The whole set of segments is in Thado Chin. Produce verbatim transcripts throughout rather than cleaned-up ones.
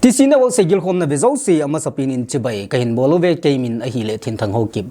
T C Network seigilkhomna ve jouse amasapen in chibai kahin bol uve, keimin ahile Thinthang Haokip.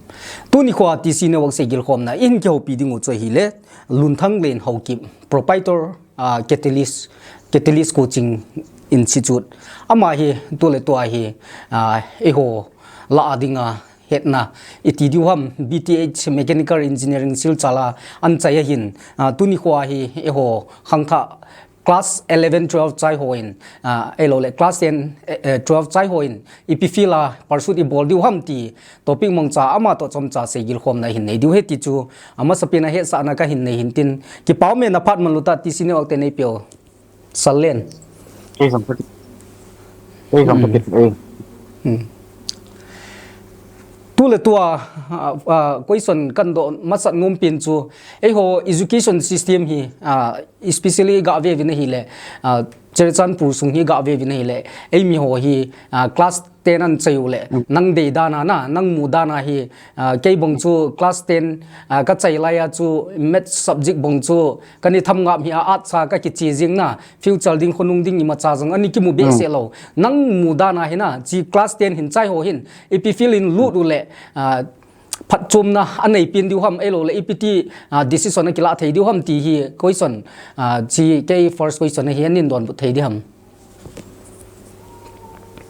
Tuni khoa T C Network seigilkhomna ihin kihoupi ding u chu ahile Lunthang Len Haokip, proprietor, ah, Catalyst, Catalyst Coaching Institute. Ama hi tule tua hi, ah, eiho lah a dinga hetna iti diu ham, B T H Mechanical Engineering Silchar a anchai ahin, ah, tuni khoa hi eiho khangthah class eleven, twelve chai hon, ah, ahilouleh class ten, eh, eh, twelve chai hon ipi field a pursue ibol diu ham ti topic mangcha ama toh chomcha seigilkhomna ihin nei diu ahi ti chu amasapen a hetsahna kahin nei hin tin, kipa um e, na phat manlu tah T C Network te neipeh u. Sir Len. Ei, sam pati. Ei, sam pati. Hmm. Ei. Hmm. Tule tua, ah, ah, question kahin doh masat nom pen chu, eiho education system hi, ah, especially gave uvin ahile, ah, Churachandpur sung hi gave uvin ahile, eimi ho hi, ah, class ten anchai uleh, hmm, nang dei dan a na, nang mu dan a hi, ah, kei bang chu class ten, ah, kachai lai a chu maths subject bang chu kana tham ngap hi a, arts a kakiche jing na, future ding khonung ding imacha jong ana kimu behseh lou. Hmm. Nang mu dan a hi na, chi class ten hin chai ho hin, ipi field in lut uleh, ah, phatchomna anei pen diu ham ahilouleh ipi ti, ah, decision akilah thei diu ham ti hi question, ah, chi kei first question ahi, ahin donbut thei ding ham.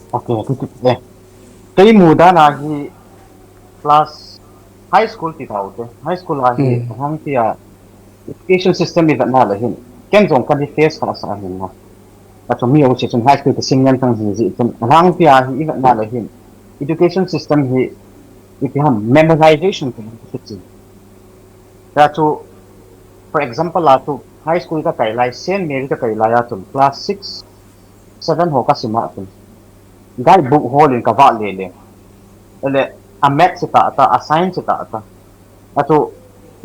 Ok, ok, ok. Kei mu dan a hi class high school ti tau te. High school a hi, hmm, ahang tia education system ivet na le hin. Ken jong kana face kha sa hin na. Ka chu mi o si chun high school ka sim ngen tang hi ji chun. Ahang tia hi ivet na le hin. Education system hi ipi ham memorization ti chu. Ka chu, for example, a chu high school kakai lai, Saint Mary kakai lai a chun class six, seven ho kasim a chun guidebook hol in kavah le le. Ele, a maths ta ta, a science ta ta. A chu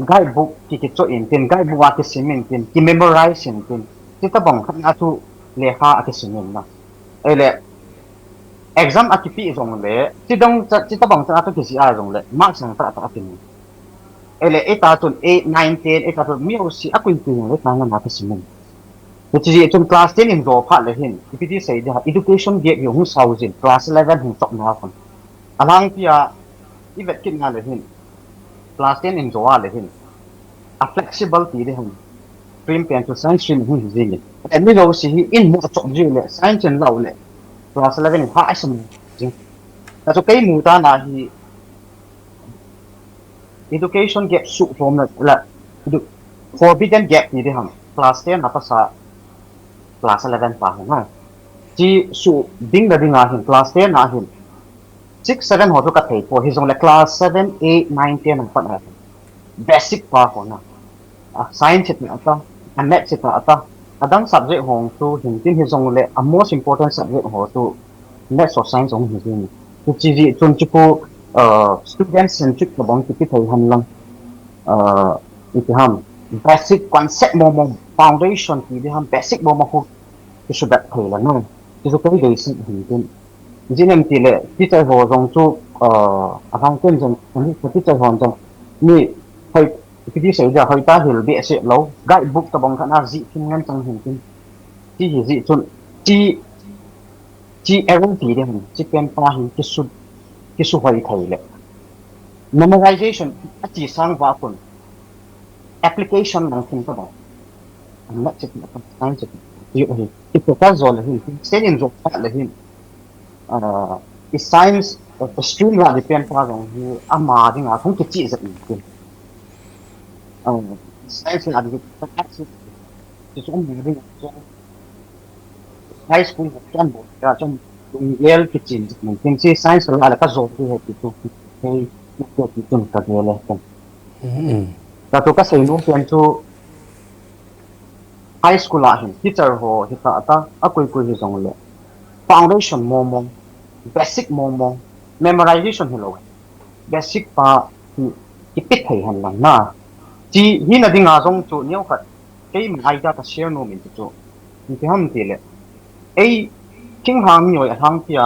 guidebook ki kichoh in tin, guidebook a kisim in tin, ki memorize in tin. Chuti bang khat a chu lekha a kisim in na. Ele, exam a kipe jong le, chuti dong cha, chuti bang cha a chu kijih a jong le, marks ang ta ta a kimu. Ele, eta chun eight, nine, ten, eta chun mi o si a kui kui jong le, ta nga na kisim in. Hiche jeh chun class ten in jo phat le hin, ipi ti sei ding ham, education gap hi hung sao jin, class eleven hung chop na khun. Alangpi a, ivet kit na le hin, class ten in jo a le hin, a flexible ti ding ham, stream pen chu science stream hung hi jing in. Emi jouse hi in mu a chop ji le, science in lau le, class eleven in ha a sam jing. Na chu kei mu dan a hi, education gap suh lhomna la, edu-, forbidden gap ti ding ham, class ten a pasa class eleven pa hung ha. Chi suh ding na ding a hin, class ten a hin. Six, seven ho chu ka thei poi, hi jong le class seven, eight, nine, ten a pat a hin. Basic pa ho na. A science ta ta, a maths ta ta, adang subject ho chu hin tin hi jong le a most important subject ho chu maths or science hung hi jing. Chu chi ji chun chu ko, uh, student centric ka bang ti thei han lang. Uh, ipi ham, basic concept mo mo, foundation ti di ham, basic mo mo ho ki su bet thei la no. Chu chu ko dei si hin tin. Jinem ti le, teacher ho jong chu, uh, a hang ten jong, ani teacher ho jong, ni hoi, ipi ti sei dia, hoi ta hil behseh lou, guidebook tabang khat na jih thim ngen chang hin tin. Ti hi jih chun, ti, ti error ti ding hin, ti pen pa hin, ti su, ti su hoi thei le. Memorization, a ti sang va kun, application lang thim tabang. An na chit na, an chit na, ti hi, ti ko ka zo le hin, ti sen in zo pa le hin. Ah, i science, ah, stream la depend pa jong hi ama dinga hung kichi jat in tin. Ah, science la depend pa chu, chu ama dinga chu high school ho chun bo, ya chun lunggel kichi jat in tin, chi science la la ka jo tu he ti tu, he, tu tu ka gel e tin. Hmm. Ka tu ka sei nom pen chu, high school a hin, teacher ho hi ta ta, a kui kui hi jong le. Foundation mo mo, basic mo mo, memorization hi lou. Basic pa hi, hi pit thei hen lang na. Chi hi na dinga jong chu neo khat, kei ma idea ka share nom in chu. Ni ti ham ti le. Ei, king hang ni oi hang tia,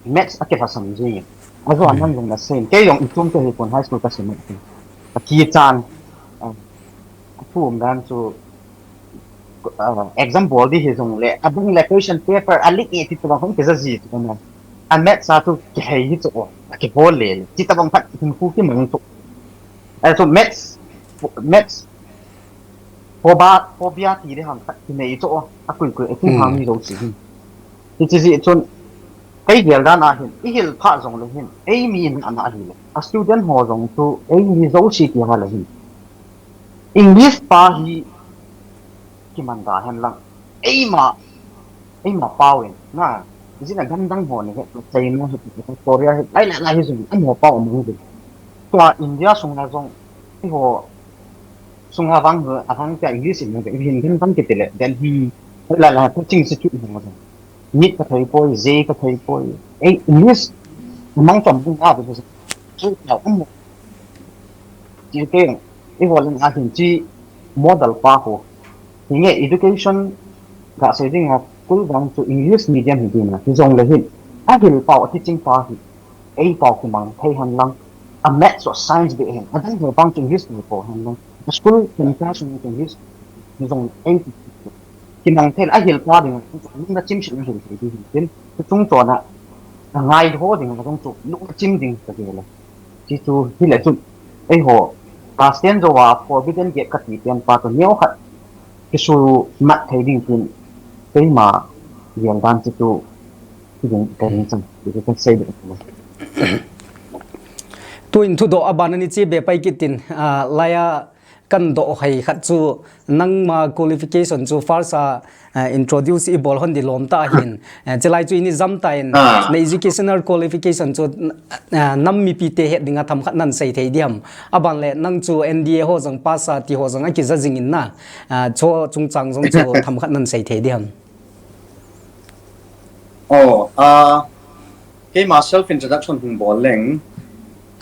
maths a kilhasam jing in. A zo an nan jong na sei in. Kei jong i tum te hi kon high school ka sim in. A ki chan, ah, a thu um dan chu uh, exam bol di hi jong le, adang le question paper a leak e ti tabang hung kija ji chu na. A maths a chu kihei hi chu, a kibol le le. Ti tabang khat hin khu kimang chu. A chu maths, maths, phobia, phobia ti di ham khat kinei chu, a kui kui, a kum ham mi lo si hin. Ti chi ji chun, ei gel dan a hin, i hil pha jong le hin, ei mi in ana hi le. A student ho jong chu, ei mi zo si ti ha le hin. English pa hi kiman da hen lang. Eima, eima pau in. Na, jina gam dang ho ni he, China he, Korea he, lai lai lai he jong, an ho pau amang jong. Tua India sunga jong, i ho, sunga vang ho, a vang tia English in jong, hin gam dang kiti le, Delhi, lai lai lai, coaching institute ho jong. Nit ka thei poi, je ka thei poi. Ei, English, mang tom bung a, bu, bu, bu, bu, bu, Ti te, i volin a hin chi model pa ho. Hinge education ga sei ding a school vang chu English medium hi ding a. Hi jong le hin. A hil pau a teaching pa hi. Ei pau kimang thei han lang. A maths or science be hin. A dang ho vang chu English ni po han lang. A school kin classroom chu English. Hi jong ei kimang thei a hil pa ding a. Ni na chim chim hil thei ding hin. Chung chona. A ngai ho ding a chung chu. Lu chim ding ka ge le. Ti chu hi le chu, ei ho, class ten jo a forbidden gate ka ti ten pa chu neo khat, kisu mat thei ding tin, keima, gel dan chu chu, hi ding ka ring chang, ti chu ka sei ding. Tuin thudoh a ban ani chi be pai kit tin, a, laia kan doh hai khat chu, nangma qualification chu first a, eh, introduce i bol hon di lom ta hin. Eh, chilai chu ini jam ta in, ah, na educational qualification chu, eh, nam mipi te het dinga tham khat nan sei thei diam. Aban le nang chu N D A ho jong pass a ti ho jong a kija jing in na. Eh, cho chungchang jong chu tham khat nan sei thei diam. Oh, ah, Keima self introduction hung bol leng,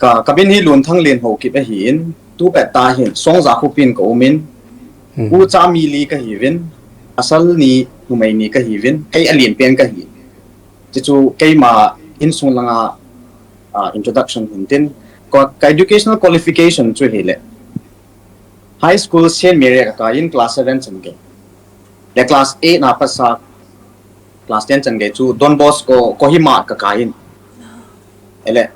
ka, ka min hi Lunthang Lenhokip ahin, tu pet ta hin, Songja Khupin ka umin, hmm, u cha mi li ka hiuvin, asal ni, numei ni ka hiuvin, kei alen pen ka hi. Ti chu keima insung langa, ah, introduction hin tin, ka, ka educational qualification chu hi le. High school Saint Mary ka kai in class seven chan gei. Le class eight na pasa class ten chan gei chu Don Bosco Kohima ka kai in. Ele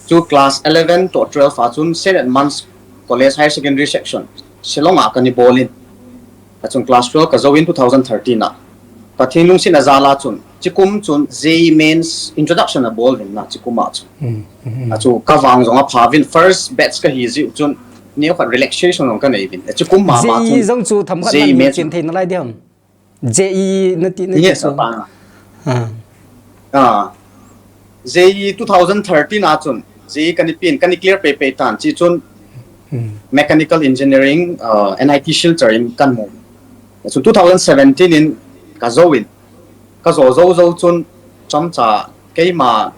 chu class eleven to twelve a chun Saint Edmund's College Higher Secondary Section Shillong a ka ni bol in. A chun class twelve ka zo in two thousand thirteen a. Pathen lungset na jal a chun, chikum chun J E E mains introduction a bol vin na chikum a chun. Hmm, hmm. A chu ka vang jong a pha vin first batch ka hi jiu chun, neo khat relaxation jong ka nei vin. A chikum ma ma chun. J E E jong chu tham khat nan mains chen thei na lai diam. J E E na ti na ti chu. Ah. Ah. J E E two thousand thirteen a chun, J E E ka ni pin, ka ni clear pei pei tan, chi chun hmm, mechanical engineering, uh, N I T Silchar in kan mu. Chun two thousand seventeen in ka zo in, ka zo zo zo chun, chomcha keima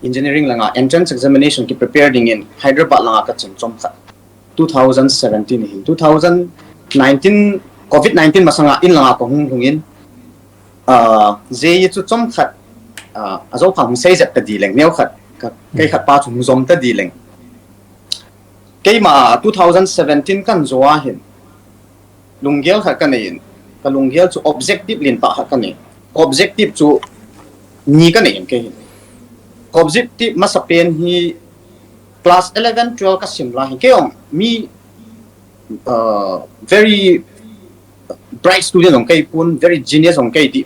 engineering langa entrance examination ki prepare ding in Hyderabad langa ka chun chomcha. Two thousand seventeen hin, two thousand nineteen, covid nineteen masanga in langa ka hung hung in, ah, J E E chu chomkhat, ah, a zo pha hung sei jep ta di leng, neo khat, ka, kei khat pa chu hung jom ta di leng. Keima two thousand seventeen kan zo a hin, lunggel khat ka nei in, ka lunggel chu objective lentah khat ka nei. Objective chu ni ka nei in kei hin. Objective masa pen hi class eleven, twelve ka sim lai hin. Kei jong mi, uh, very bright student jong kei pon, very genius jong kei di.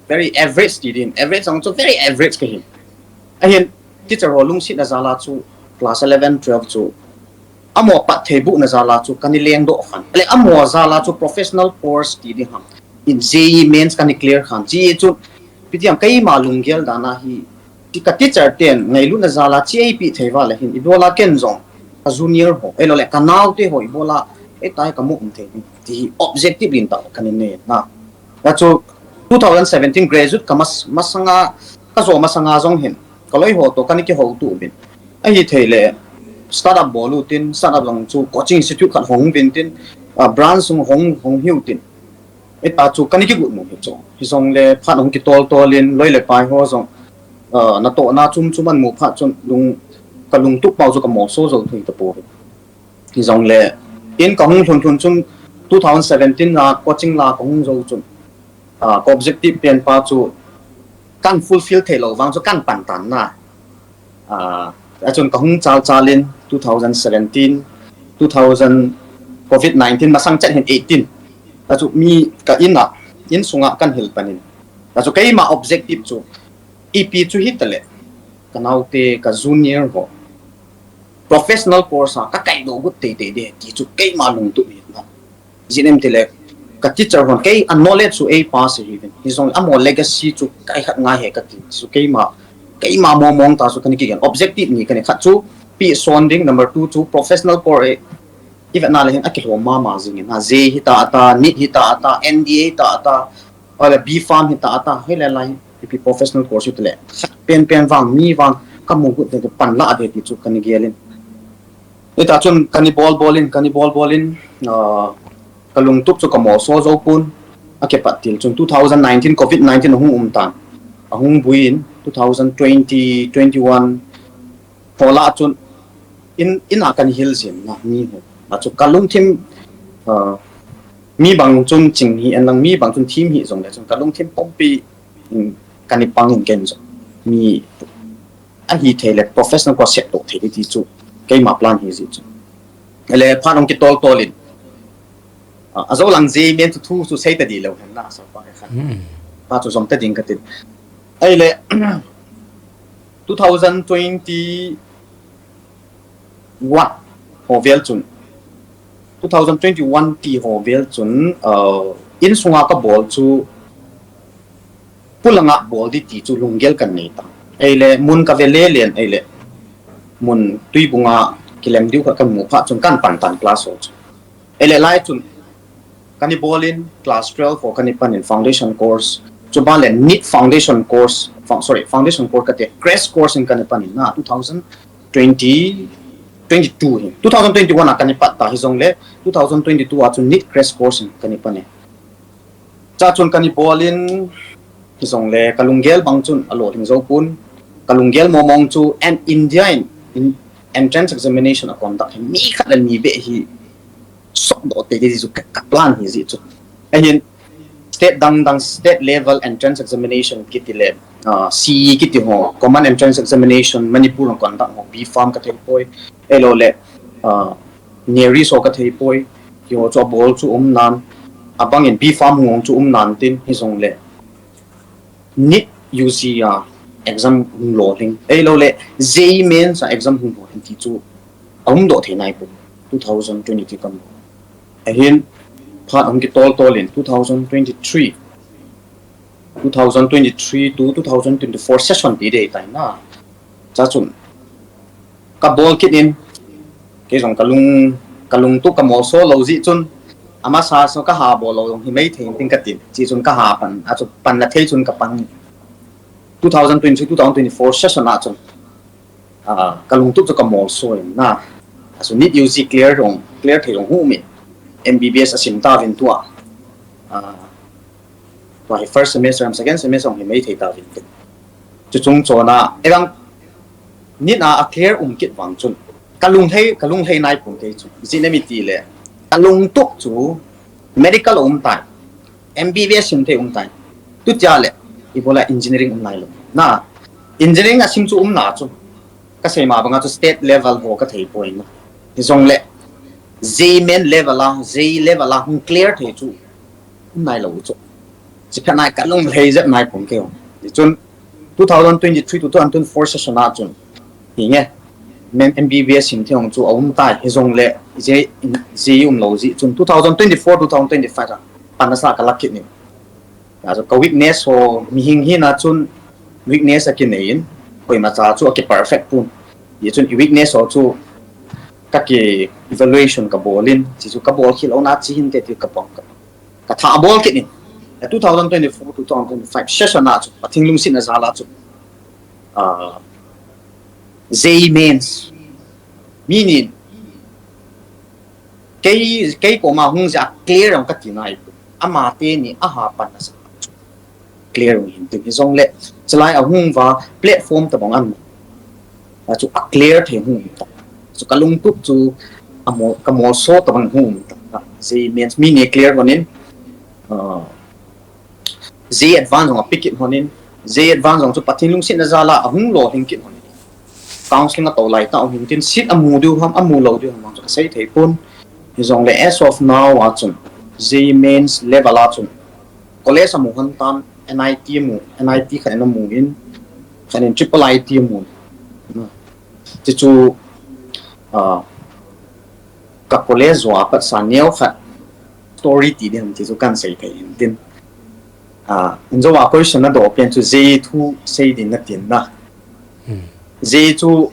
Very average ti din. Average jong chu very average ka hin. Ahin, teacher ho lungset na jal a chu class eleven, twelve chu. Amaho pat thei bu na jal a chu ka ni leng doh khan. Ale amaho jal a chu professional course ti ding ham. In J E E mains ka ni clear khan. J E E chu ipi ti ham keima lunggel dan a hi. Ti ka teacher ten ngailut na jal a chi ei pi thei va le hin. Ibola ken jong ka junior ho. Ei lo le ka nao te ho ibola. Ei tai ka mu um thei. Ti hi objective lentah ka ni nei na. A chu two thousand seventeen graduate ka mas, masanga, ka zo masanga jong hin, ka loi ho to ka ni kihou tu bin. Ahi thei le, startup bol u tin, startup jong chu coaching institute khat hong bin tin, ah, branch jong hong, hong hiu tin. Ita chu ka ni kigut mu hi chu. Hi jong le phat hong kitol tol in, loi le pai ho jong, ah, na to na chum chum an mu phat chun, lung, ka lungtup pau chu ka mo so zo thei ta po hi. Hi jong le, in ka hung lhun lhun chun, two thousand seventeen a coaching la kahung jou chun, ah, ka objective pen pa chu kan fulfill thei lou vang chu kan pan tan na. Ah, achun kahung chal chal in two thousand seventeen, two thousand, covid nineteen masang chet hin eighteen. Achu mi ka in a, in sunga kan hil panin. Achu keima objective chu ipi chu hitale, ka naote, ka junior ho professional course a ka kaidoh got teitei ding ti chu keima lungtup hi na. Jinem tile ka teacher hon kei a knowledge chu ei pass ahiuvin. Hijongle amaho legacy chu kai khat ngai ahi kati chu keima, keima mong mong ta chu kana kigen. Objective ni kana khat chu pi son ding, number two chu professional course e. Ivet na le hin akilhom mama jingin. Ha, JEE hita ata, NEET hita ata, NDA hita ata, ole B Pharm hita ata, hoile lai, ipi professional course itile. Pen pen vang, mi vang, kamu got te pan la de ti chu kana gelin. Hita chun kana bol bol in, kana bol bol in, ah, ka lungtup chu ka molso jou pon, akipat til chun two thousand nineteen, covid nineteen ahung um tan. Ahung buiyin, two thousand twenty, twenty-one, hola chun in, in a kana hil jin na mi ho. Achu ka lungthim, ah, mi bang chun ching hi en lang, mi bang chun thim hi jongle chun ka lungthim pumpi, um, kana pang in ken jong. Mi ahithei le professional course set toh thei ti chu keima plan hi ji chu. Ele phat hung kitol tol in. Ah, ajo lang JEE Main chu thu chu sei ta di lou hen na, so pa khan. Hmm. Pa chu jom ta ding katin. Ahile, two thousand twenty-one ho vel chun, two thousand twenty-one ti ho vel chun, uh, in sunga ka bol chu pulanga bol di ti chu lunggel kana nei ta. Ahile, mun ka ve le len, ahile, mun Tuibunga kilem diu khat ka mu phat chun kana pan tan class ho chu. Ahile lai chun, kana bol in class twelve ho kana pan in foundation course. Chuban le NEET foundation course, fo-, sorry, foundation course kati, crash course in kana pan in na two thousand twenty, twenty-two hi. Two thousand twenty-one a kana pat ta hijongle, two thousand twenty-two a chun NEET crash course in kana pan in. Cha chun kana bol in, hijongle ka lunggel bang chun alolhing jou pon. Ka lunggel mong mong chu an India in, in entrance examination a conduct hi mi khat le ni beh hi sot doh teitei chu ka, ka plan hi ji chu. Ahin state dang dang, state level entrance examination kiti le, ah, CE kiti ho, common entrance examination, Manipur a conduct ho, B Pharm ka thei poi, ahilou le, ah, NERIS ho ka thei poi, hiho chu abol chu um nan, abang in B Pharm hung chu um nan tin, hijongle NEET U G a exam hung lolhing, ahilou le JEE Mains a exam hung lolhing ti chu aum doh thei nai pon, two thousand twenty-three kam. Ahin phat hung kitol tol in two thousand twenty-three, two thousand twenty-three to two thousand twenty-four session ti dei tai na. Cha chun ka bol kit in, kei jong ka lung, ka lungtup ka molso lou ji chun, amasa so ka ha bol lou jong hi mai thei tin katin, chi chun ka ha pan, achu pan la thei chun ka pan. Two thousand twenty-three, two thousand twenty-four session a chun, ah, ka lungtup chu ka molso in na. Achu NEET U G clear jong, clear thei jong hung um in, M B B S a sim tauvin tua. Ah, tua hi first semester, second semester hung hi mai thei tauvin tin. Chuchung chona, evang NEET a, a clear um kit vang chun, ka lunglhai, ka lunglhai nai pon kei chu. Jinem itile, ka lungtup chu medical a um tai, M B B S sim thei um tai. Tutia le, ibola engineering um nailou. Na, engineering a sim chu um na chu. Ka sei ma banga chu state level ho ka thei poi na. Hijongle, JEE Main level a, JEE level a hung clear thei chu um nailou chu. Chi phat nai ka lunglhai jep nai pon kei. Hichun two thousand twenty-three to two thousand twenty-four session a chun, hinge, M B B S sim thei hung chu aum tai, hijongle, JEE, JEE um lou ji chun two thousand twenty-four, two thousand twenty-five a pan nasa ka la kit ni. Achu ka weakness ho, mihing hina chun weakness a kinei in, koima cha chu a ki perfect pon. Hichun i weakness ho chu ka ki evaluation ka bol in, chi chu ka bol khel lou na chi hinte ti ka pang ka, ka tha bol kit in. A two thousand twenty-four, two thousand twenty-five session a chu, Pathen lungsetna jal a chu, ah, JEE Mains. Mi ni, kei, kei koma hung jia clear ang kati nai. Ama teni aha pan nasa. Clear hung hin tin hijongle, chulai a hung uva platform tabang an. Achu a clear thei hung um ta. Chu ka lungtup chu amol, ka molso tabang hung um ta. JEE Mains mi ni clear honin, uh, JEE Advance jong api kit honin, JEE Advance jong chu Pathen lungsetna jal a ahung lolhing kit honin. Counseling ato lai tah u hintin, seat amu diu ham, amu lou diu ham, chu kasei thei pon. Hijongle as of now a chun, JEE Mains level a chun, college amu hon tan, NIT amu, NIT khat in amu in, khat in triple IT amu. Chuchu, uh, ka college jou a pat sa neo khat story ti ding ham ti chu kan sei thei in tin. Ah, in jou a question nadoh pen chu JEE thu sei ding natin na. JEE chu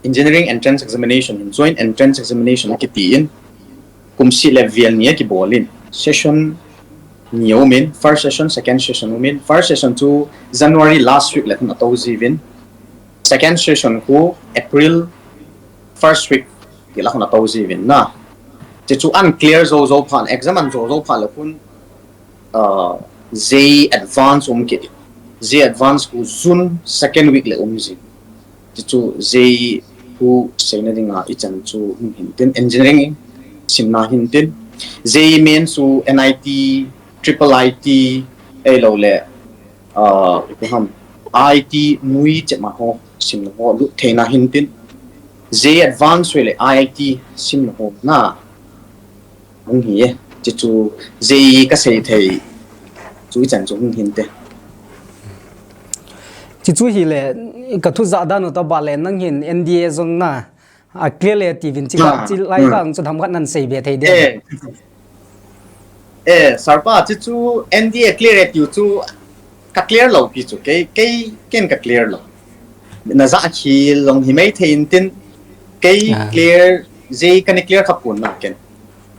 Engineering Entrance Examination, Joint Entrance Examination akiti in, kum seh le vel ni akibol in, session ni aumin, first session, second session aumin, first session chu January last week le khun atou jiuvin, second session khu April first week ti la khun atou jiuvin na. Chuchu an clear jou jou phat, exam an jou jou phat le khun, uh, JEE Advance um kit. JEE Advance khu June second week le um jin. Chuchu JEE khu seina dinga ichan chu hung hintin, engineering simna hintin. JEE Mains chu NIT, triple IT, ahilou le, uh, ipi ham, IT nui chema ho, simna ho, lut theina hintin. JEE Advance le IIT simna ho na hung hi e. Chuchu JEE kasei thei chu ichan chu hung hinte. Chuchu hile, ka thu jah dan u tobang le nang hin NDA jong na, a clear le tiuvin, chilai kah chu themkhat nan sei be thei dem? Eh, sir pa, chuchu NDA clear e tiu chu ka clear lou pi chu, kei, kei, ken ka clear lou. Najah khel jong himai thei intin, kei clear, JEE kana clear kha pon na ken.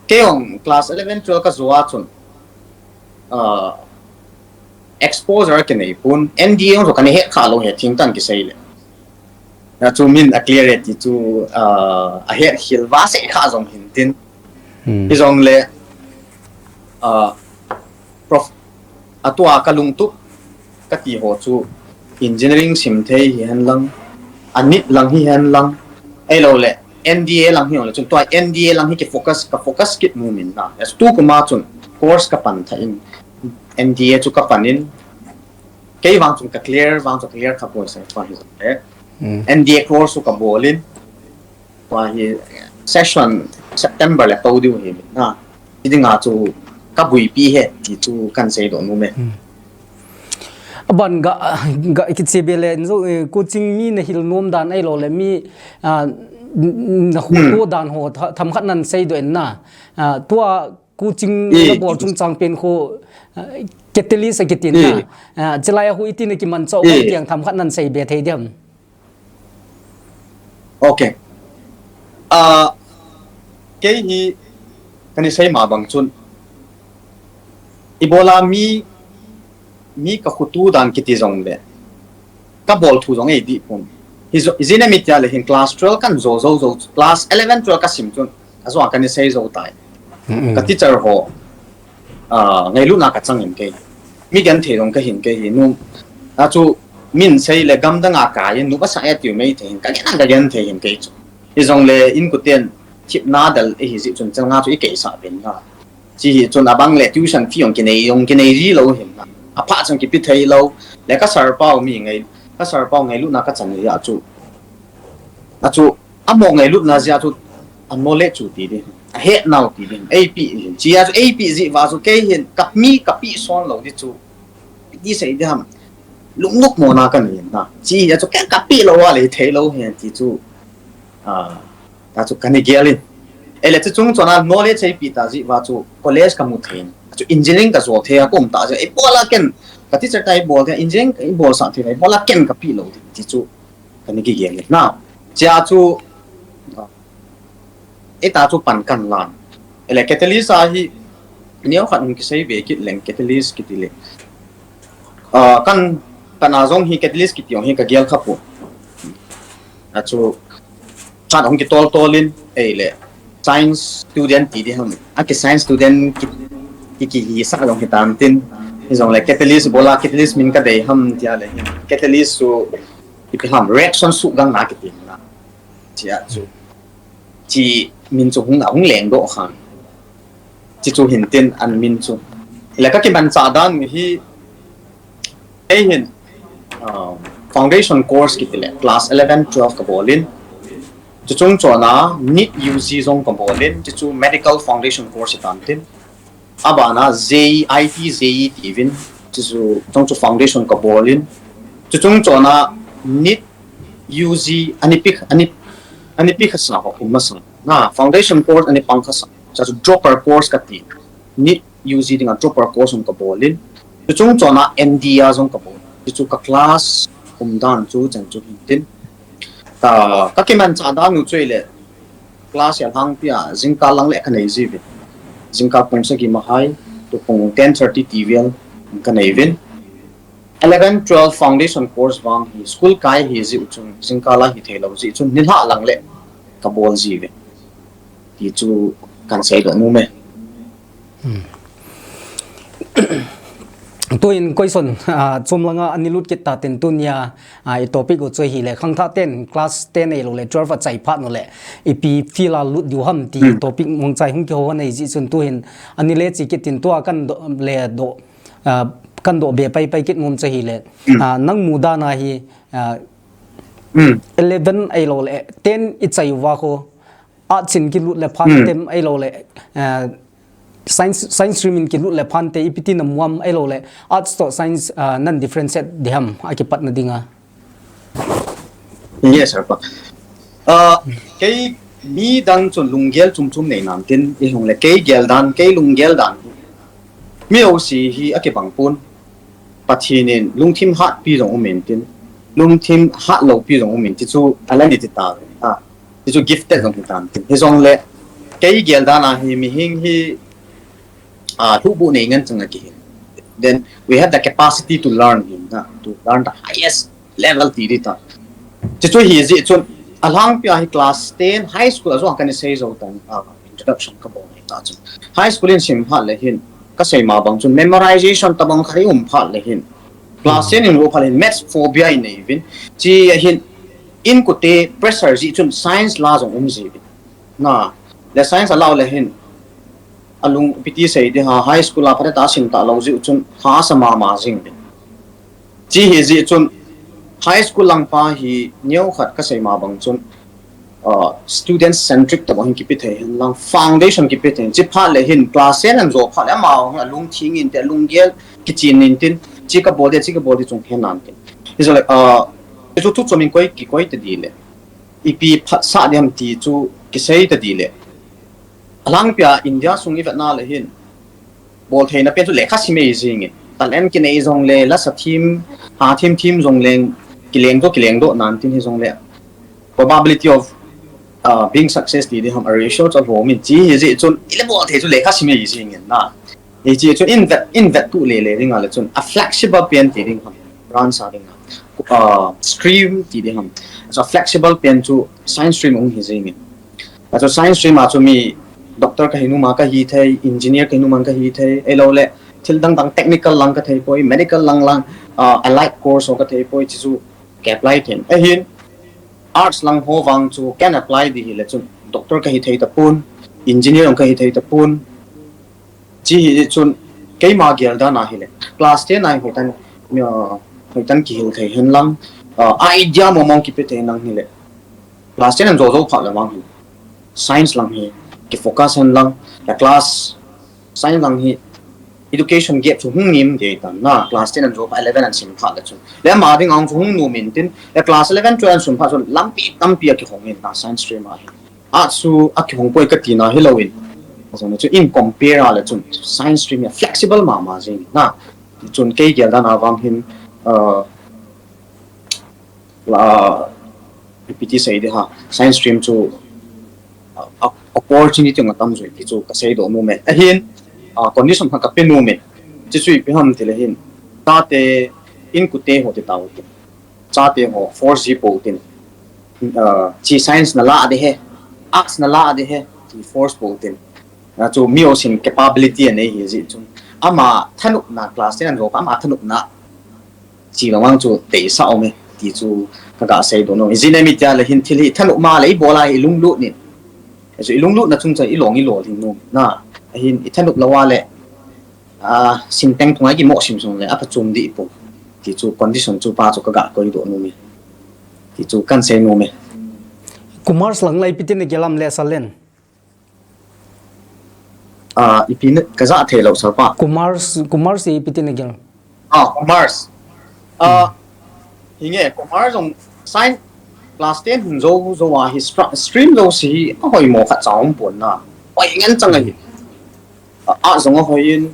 Kei jong class eleven, twelve kajou a chun, uh, exposure kinei pon, NDA jong chu kana het kha lou, hethei tan kisei le. Chuchu min a clear e ti chu, uh, ahet khel uva sei kha jong hintin. Hijongle, uh, prof, atua kalungtup kati ho chu engineering sim thei hihen lang, anit lang hihen lang, ahilou le NDA lang hijongle chun tua NDA lang hi ki focus, ka focus kit nom in na. Chuchu kuma chun course kapan tha in, NDA chu kapan in, kei vang chun ka clear, vang chu clear kha poi sir pa, hijongle NDA course chu kabol in, tua hi session September le tou diu hi na. Hidinga chu kabuipi e ti chu kan seidoh nom e. Aban ga, ga kiche be le, coaching mi nahil nom dan ahilou le mi, ah, nakhuto dan ho themkhat nan seidoh in na. Ah, tua coaching nabol chungchang pen khu, ah, Catalyst akitin na. Ah, chulai a khu iti nakimanchah u ham ti jong themkhat nan sei be thei dem? Okay. Ah, kei hi kana sei ma bang chun, ibola mi, mi kakhuto dan kiti jongle, kabol thu jong eidih pon. Hijeh in iti le hin class twelve kan jou jou jou, class eleven, twelve kasim chun, ajou a kana sei jou tai. Ka teacher ho, ah, ngailutna kachang in kei, mi genthei jong kahin kei hi, nu, achu min sei le gamdang a kai in, nu pasal e tiu mai thei hin, kagen a kagenthei hin kei chu. Hijongle inkoten thipna del ihi jeh chun, changa chu ikeisah pen na. Chuhi chun abang le tuition fee jong kinei, jong kinei ji lou hin na. Aphat chang kipe thei lou. Le ka sir pau mi ngai, ka sir pau ngailutna kachan jeh a chu, achu, amo ngailutna jeh a chu, a knowledge chu ti ding, ahetnau ti ding, eipeh ding. Chuti a chu eipeh jeh uva chu kei hin ka mi kapeh son lou ding chu, iti sei ding ham, lungnop mona kanei na. Chuti a chu kei kapeh lou a le thei lou hen ti chu, ah, ta chu kana gel in. Ele chu chung chon a knowledge eipeh ta jeh uva chu college kamu thei in. Chu engineering kajo thei a kaum ta jeh, ibola ken, ka teacher ta ibol thei, engineering ibolsah thei, ibola ken kapeh lou ding ti chu kana kigel in na. Chuti a chu, ah, ita chu pan kan lan. Ele Catalyst a hi, neokhat hung kisei be kit leng Catalyst kiti le. Ah, kan, kana jong hi Catalyst kiti jong hi kagel kha pon. Achu, khat hung kitol tol in, ei le, science student ti ding ham. Aki science student ki, ki, kihisah jong hitan tin. Hijongle Catalyst, ibola Catalyst min kadei ham tia le. Catalyst chu, ipi ham, reaction suhgangna kiti na. Chuti a chu. Chuti min chu hung, ahung lengdoh khan. Chuchu hintin an min chu. Le ka kimanchah dan u hi, ei hin, um, foundation course kiti le class eleven, twelve ka bol in. Chuchung chona NEET U G jong ka bol in, chuchu medical foundation course hitan tin. Abana J E, I T J E tiuvin, chuchu, chuchu foundation ka bol in. Chuchung chona NEET U G ani pi, ani, ani pi kha sa ho um masa. Na foundation course ani pang kha sa. Chuchu dropper course kati. NEET U G dinga dropper course um ka bol in. Chuchung chona N D A jong ka bol. Chuchu ka class um dan chu chan chu hintin. Ka, ka kimanchah dan u chu ile class a lhangpia jingkah lang le ka nei jiuvin. Jingkah pung sagi ma hai, tu pung ten thirty ti vel ka nei uvin. Eleven, twelve foundation course vang hi school kai hi jiu chun jingkah la hi thei lou jiu chun nilhah lang le ka bol jiuvin. Ti chu kan seidoh nom e. Hmm. Tuin question, ah, chom langa ani lut kit ta tin tunia, ah, i topic u chu hile khangthah ten class ten ahilou le twelve a chai phat nu le ipi field a lut diu ham ti, hmm, topic mong chai hung kihou nei ji chun tuhin ani le chi kit tin tua kan doh le doh, ah, kan doh be pai pai kit nom chu hile, hmm, ah, nang mu dan a hi, ah, hmm, eleven ahilou le ten i chai uva kho arts in kilut le phan, hmm, tem ahilou le, ah, science, science stream in kilut le phan te ipi ti na mu am ahilou le arts to science, ah, nan differentiate di ham a kipatna dinga. Yes, sir. Pa. Ah, kei mi dan chun lunggel chum chum nei nan tin i hung le kei gel dan, kei lunggel dan. Mi o si hi a kibang pun. Pathen in lungthim hatpi jong um in tin, lungthim hatlou pi jong um in ti chu a la ni ti ta ve. Ah, ti chu gifted jong hi tan tin. Hi jong le, kei gel dan a hi mihing hi, ah, lhubu nei ngen chang a kihi. Then we have the capacity to learn hi na, to learn the highest level ti di ta. Ti chu hi ji chun, a lhangpia hi class ten high school a jong kan i sei jou tan, ah, introduction ka bol hi ta chun. High school in sim phat le hin, ka sei ma bang chun memorization tabang kha i um phat le hin. Class ten in ro phat le hin, maths phobia i nei uvin. Chi a hin, inkote pressure ji chun science la jong um ji uvin. Na, le science a la u le hin, a lung ipi ti sei di ham, high school a phatah a sim talou ji chun, hahsa mama jing uvin. Chi hi ji chun, high school lang pa hi, neo khat ka sei ma bang chun, uh, student centric tabang hin kipe thei hen lang, foundation kipe thei hen. Chi phat le hin, class ten an jo phat le, ama hung a lungthim in te, lunggel kichin in tin, chi ka bol de, chi ka bol de chung hen nan tin. Hi jong le, uh, chu thu chom in koi, kikoi ta di le. Ipi phatsah di ham ti chu kisei ta di le. A lhangpia India sung i vet na le hin, bol theina pen chu lekha sim e jing in. Talent kinei jong le, lasa thim, ha thim thim jong leng, kileng doh, kileng doh nan tin hi jong le. Probability of, uh, being success ti di ham, a ratio chu a lhom in chi hi ji chun, i le bol thei chu lekha sim e jing in na. Hi chi chun in vet, in vet tu le le ding a le chun, a flexible pen ti ding ham, branch a ding ham, uh, stream ti di ham. So flexible pen chu science stream hung hi jing in. Achu science stream a chu mi doctor ka hi nom a ka hi thei, engineer ka hi nom a ka hi thei, ahilou le thil dang dang technical lang ka thei poi, medical lang lang, ah, allied course ho ka thei poi, chi chu ka apply thei. Ahin arts lang ho vang chu kan apply di hi le chun doctor ka hi thei ta pon, engineer ka hi thei ta pon. Chi hi chun keima gel dan a hi le class ten a hi hoitan, ah, hoitan kihil thei hen lang, ah, idea mong mong kipe thei hen lang hi le. Class ten an jo jo phat le vang hi. Science lang hi, ki focus hen lang, la class, science lang hi, education gap chu hung ngim de tan na, class ten an jo phat eleven an sim phat le chun. Le ama ding ang chu hung nom in tin, le class eleven twelve an sim phat chun lampi tampi a kihong in na science stream a hi. A chu a kihong poi ka ti na hi lou in. Jong chu in compare a le chun science stream hi flexible mama jing na. Chun kei gel dan a vang hin, uh, la, ipi ti sei di ham, science stream chu, a, a, opportunity nga tam jui ti chu ka seidoh nom e. Ahin, a, condition khat ka pe nom e. Chi chu ipi ham ti le hin, tate inkote ho ti tau tin. Chate ho force ji pou tin. A, chi science na la di ham, arts na la di ham, chi force pou tin. A, chu mi o sin capability a nei hi ji chun. Ama thanopna class ten an jo pa, ama thanopna chi lou vang chu teisa um e, ti chu ka ga seidoh nom. Ijeh inem itile hin thil hi thanop ma le i bol a hi i lunglut in. Chu i lunglutna chung chang i long i lolhing nom na. Ahin i thanop lou a le, ah, sinteng thungai kimoh sim sung le, apa chum di ipo. Ti chu condition chu pa chu ka ga koi doh nom e. Ti chu kan sei nom e. Commerce lang lai ipi tin na gel ham le Salen? Ah, ipi na ka ja thei lou sir pa. Commerce, commerce ipi tin na gel? Ah, commerce. Ah, hinge, commerce jong science class ten hung jou jou a hi stra-, stream jouse hi ahoi mo khat cha um pon na. Hoi ngen chang ahi. Ah, ah jong ahoi in.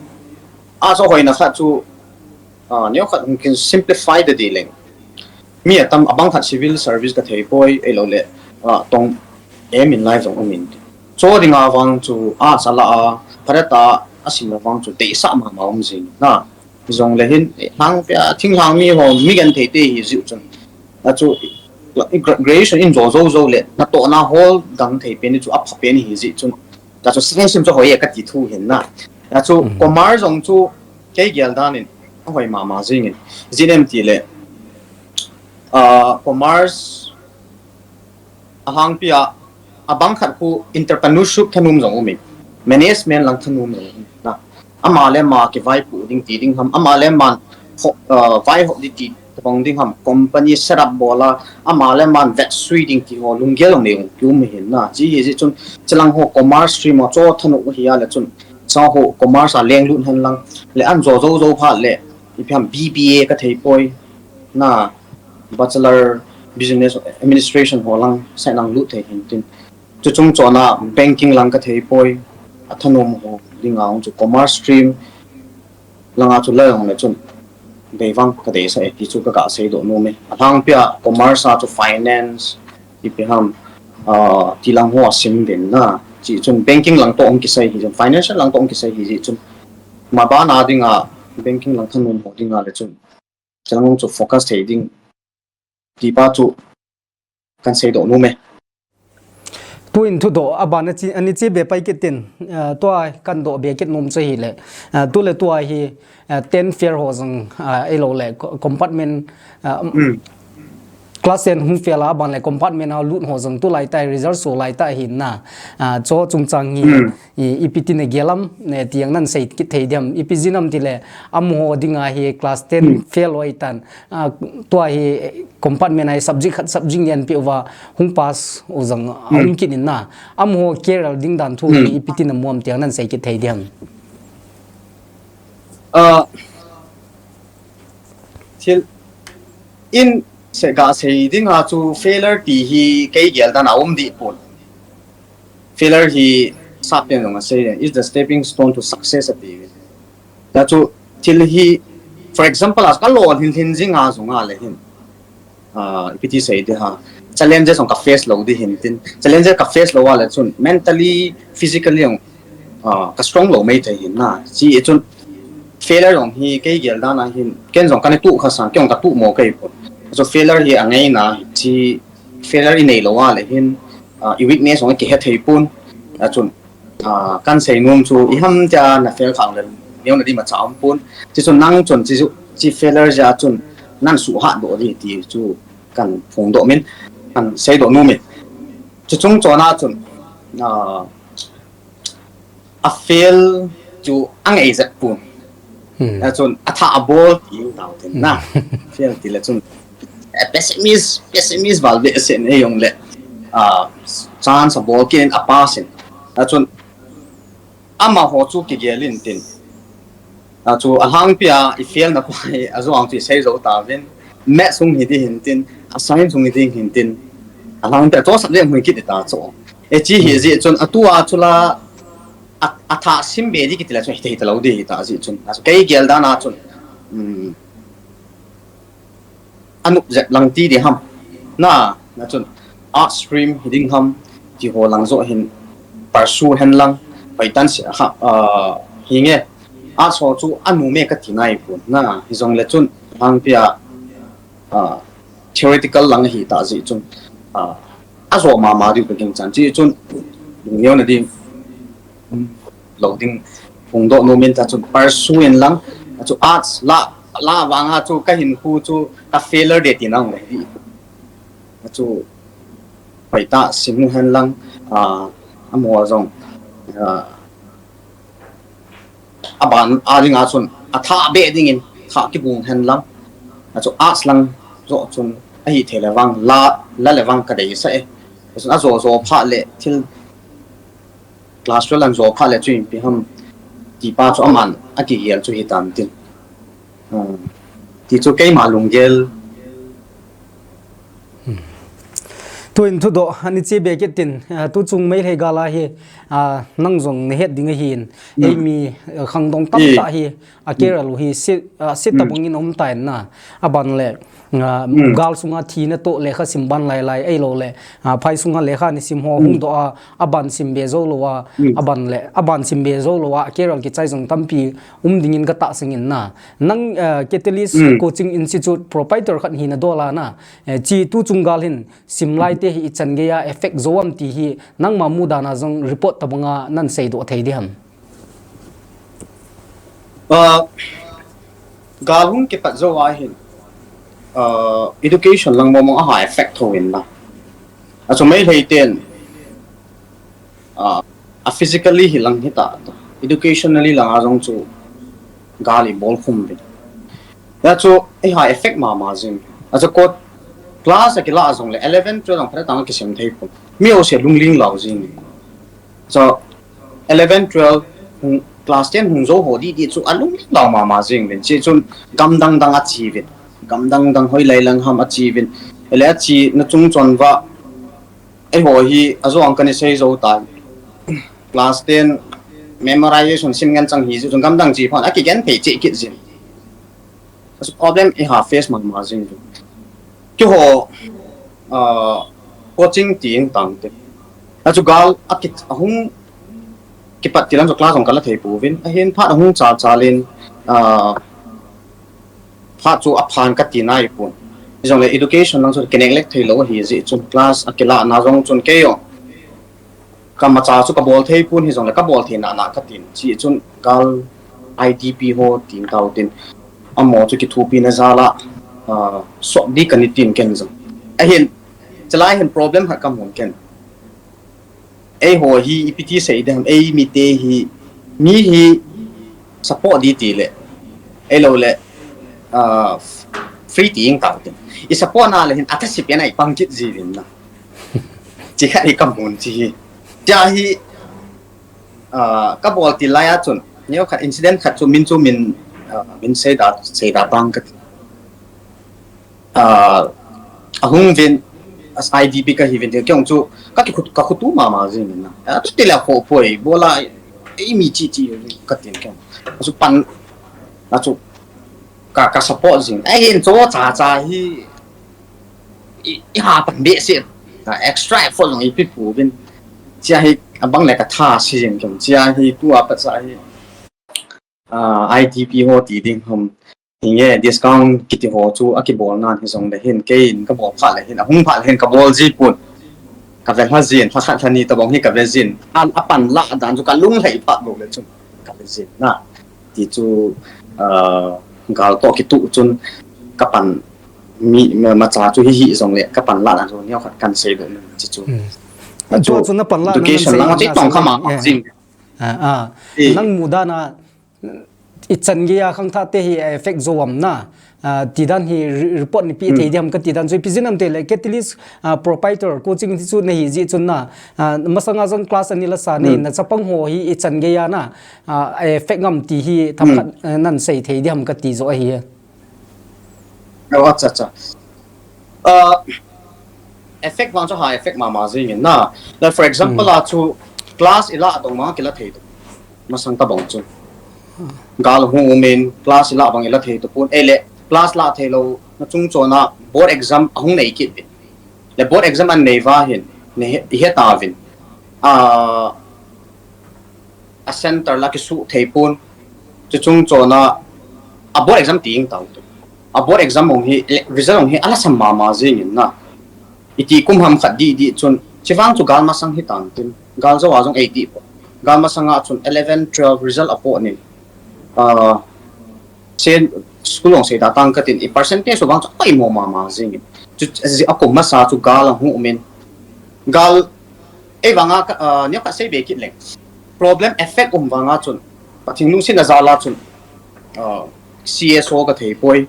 Ah, jong hoina khat chu, ah, neo khat hung kin simplify ta di leng. Mi atam abang khat civil service ka thei poi, ahilou le, ah, tong aim in life jong um in. Cho dinga vang chu, ah, sala a, pharata a sim na vang chu, deisah mama um jing na. Jong le hin, eh, lhang pia, thinglhang mi ho, mi genthei te hi jiu chun. A chu, gra-, graduation in jo jo jo le, natohna hol dang thei pen chu, apha pen hi ji chun. Ta chu, science sim chu hoi e ka ti thu hin na. A chu, commerce jong chu, kei gel dan in, ahoi mama jing in. Jinem ti le, ah, commerce, alhangpia, abang khat khu entrepreneurship thanom jong um in, management lang thanom jong um in na. Ama le ama kivaipoh ding ti ding ham, ama le aman ho-, ah, vaihop di ti tabang ding ham, company set up bol a, ama le aman vetsui ding ti ho, lunggel jong nei jong kium hin na. Chi hi ji chun, chilang ho commerce stream ho, cho thanop hi a le chun, cho ho commerce a lenglut hen lang, le an jo jo jo phat le, ipi ham B B A ka thei poi, na, Bachelor Business Administration ho lang, sai lang lut thei hin tin. Chu chung chona banking lang ka thei poi, athanom ho dinga hung chu commerce stream langa chu lai hung le chun. Deivang ka deisah e ti chu ka ga sei doh nom e. Alhangpia commerce a chu finance, ipi ham, ah, ti lang ho a sim den na. Chi chun banking lang toh hung kisai hi chun, financial lang toh hung kisai hi ji chun. Mabana dinga banking lang thanom ho dinga le chun. Chilang chu focus thei ding. Ti pa chu kan sei doh nom e. Tuin thudoh aban a chi, ani chi be pai kit tin, ah, tua kan doh be kit nom chu hi le, ah, tu le tua hi, ah, ten fail ho jong, ah, ahilou le co-, compartment, ah, class ten hung fail a, aban le compartment a lut ho jong tu lai tai result so lai tai hin na, ah, cho chungchang hi, i, ipi tin na gel ham, ne, ti jong nan sei kit thei diam, ipi jin ham ti le, amaho dinga hi class ten fail ho ahi tan, ah, tua hi compartment a hi subject khat subject lian pi uva hung pass u jong a um kit in na, amaho career ding dan thu hi ipi tin na mu ham ti jong nan sei kit thei diam. Ah, thil in se ga sei dinga chu failure ti hi kei gel dan a um di pon. Failure hi sap pen jong a sei le, is the stepping stone to success a ti. Ta chu thil hi, for example, as ka lo hin hin jing a jong a le hin. Ah, ipi ti sei di ha. Challenges jong ka face lou di hin tin. Challenges ka face lou a le chun mentally, physically jong, ah, ka strong lou mai thei hin na. Chi e chun failure jong hi kei gel dan a hin. Ken jong ka ne tu kha sang, ken jong ka tu mo kei pon. So failure hi a ngai na hi chi failure i nei lou a le hin, ah, i weakness jong i kihe thei pon. A chun, ah, kan sei nom chu i ham tia na fail khang le neo na di ma cha um pon. Chi chun nang chun chi chu, chi failure ja chun nan suhat doh di ti chu kan phongdoh min, kan sei doh nom in. Chu chung chona chun, ah, a fail chu a ngei jep pon. Hmm. A chun a thah a bol ti tau tin na. Hmm. Fail ti le chun, eh, pessimist, pessimist val behseh in ei jong le, ah, chance a bol kit in a pass in. A chun amaho chu kigel in tin. A chu alhangpia i fail na pa hi a jong chu i sei jou tauvin. Maths hung hi di hin tin, a science hung hi di hin tin. Alhangpia chu subject hung hi kit ta chu. E chi hi ji chun a tu a chu la a, a thah sim be di kiti la chun hi thei ta lou di hi ta ji chun. A chu kei gel dan a chun. Um, a nop jep lang ti di ham. Na, na chun art stream hi ding ham ti ho lang jo hin pursue hen lang. Hoi tan si ha, ah, hi nge. Art ho chu a nu me ka ti nai pon. Na, hi jong le chun hang pia, ah, theoretical lang hi ta ji chun, ah, a jo mama diu ka ging chan chi chun, neo na ding, um, lou ding, phongdoh nom in ta chun pursue in lang, a chu arts la, la vang a chu ka hinkho chu ka failure de ti nang le hi. A chu hoi ta sim hen lang, ah, amaho jong, ah, aban a dinga chun atha be dingin tha kibung hen lang. Achu arts lang jo chun ahi thei le vang la, la le vang ka dei sa e. Chun ajo jo pha le thil class twelve an jo pha le chu ipi ham ti pa chu aman akigel chu hitan tin. Hmm. Ti chu keima lunggel. Tuin thudoh ani che be kit tin, ah, tu chung Meitei gal a hi, ah, nang jong na het ding ahin, eimi, ah, khangdong tamtah hi, a career u hi se, ah, se tabang in um ta in na, aban le, ah, gal sunga thina toh lekha sim ban lai lai, ahilou le, ah, phai sunga lekha ni sim ho hung doh a, aban sim be jou lou a, aban le, aban sim be jou lou a, a career kichai jong tampi um dingin ka tahsan in na. Nang, ah, Catalyst Coaching Institute proprietor khat hina dol a na, eh, chi tu chung gal hin, sim lai te hi ichan gei a effect jou am ti hi nangma mudan a jong report tabang a nan seidoh thei ding ham? Ah, gal hung kipat jou a hin, ah, education lang mong mong a ha effect tho in na. Achu Meitei ten, ah, a physically hi lang hita, educationally lang a jong chu gal i bol khum ve. Ya chu, eh, ha effect mama jing. Achu kot class a kila a jong le eleven, twelve ang phatah tang kisim thei pon. Mi ho se lungling lou jing. So, eleven, twelve, hung, class ten hung jou ho di di chu a lungling lou mama jing vin. Chi chun gamdang dang a chi vin. Gamdang dang hoi lai lang ham a chi vin. Ele a chi na chung chon va. Ei ho hi a jong kan i sei jou tai. Class ten memorization sim ngen chang hi chu gamdang chi phan a kigen thei chi kit jin. Achu problem i ha face mama jing. Keiho, ah, coaching ti in tang te. Achu gal a kit a hung kipat ti lang chu class jong kala thei pouvin. Ahin phat a hung chal chal in, ah, phat chu a phan ka ti nai pon. Jong le education lang chu ki neglect thei lou hi ji chun class a kila na jong chun kei jong ka macha chu ka bol thei pon hi jong le ka bol thei na na ka tin. Chi chun gal I D P ho tin tau tin. Amo chu kithupi na jal a, ah, sok di ka ni tin ken jong. Ahin, chalai hin problem ha ka mun ken. Ei ho hi ipi ti sei ding ham, ei mi te hi, mi hi support di ti le, ei lo le, ah, free ti ing tau tin. I support na le hin, a ta si pian a i pang kit ji vin na. Chi kha i ka mun chi hi. Cha hi, ah, ka bol ti lai a chun, neo khat incident khat chu min chu min, ah, min sei da, sei da bang ka ti. Ah, a hung vin, as I D P ka hi vin, kei chu, ka ki khut, ka khutu mama jing na. Ah, tu ti la kho poi, bola, ei mi chi chi, ka tin kei. Achu pan, achu, ka, ka support jing. Ei, hin cho cha cha hi, i, i ha pan be si. Ah, extra effort jong i pi pu vin. Chia hi, abang le ka tha si jing kei. Chia hi, tu a pa cha hi. Ah, I D P ho ti ding ham. Hinge discount kiti ho chu a kibol nan hi jong le hin kei in ka bol phat le hin, a hung phat le hin ka bol ji pon. Ka ve lha jin, lha khat lha ni tabang hi ka ve jin. An a pan la dan chu ka lung lhai phat lo le chun ka ve jin na. Ti chu, ah, gal to kitu chun ka pan mi, ma, macha chu hi hi jong le ka pan la dan chu neo khat kan sei do na chi chu. Hmm. Achu chu na pan la education lang chi tong kha ma jing. Ah, ah. Nang mudan a, ichan gei a khangthah te hi effect jou am na, ah, ti dan hi re-, report ni pi thei diam ka ti dan chu ipi jin am ti le Catalyst, ah, proprietor coaching ti chu na hi ji chun na, ah, masanga jong class ani la sa nei na chapang ho hi ichan gei a na, ah, effect ngam ti hi themkhat, eh, nan sei thei diam ka ti jo ahi. Oh, acha, acha. Uh, effect vang chu ha effect mama jing in na. Like, for example, a chu class i la dong ma kila thei tu. Masang tabang chu. Gal hung um in class i la bang i la thei tu pon. Ei le class la thei lo na chung chon a board exam a hung nei kit vin. Le board exam an nei va hin, ne he, i he ta vin. Ah, a center la kisu thei pon. Chu chung chon a, a board exam ti ing tau tu. A board exam ong hi, le, result ong hi, a la sam mama jing in na. I ti kum ham khat di di chun, chi vang chu gal masang hi tan tin. Gal jo a jong ei ti po. Gal masang a chun eleven, twelve result a po ni. Ah, sen school ong sei da tang ka tin, i percentage vang chu oi mo mama jing in. Chu, a kum masa chu gal a hung um in. Gal Ei vang a, ah, neo khat sei be kit leng. Problem effect um vang a chun. Pathen lungsetna jal a chun, uh, C S O ka thei poi,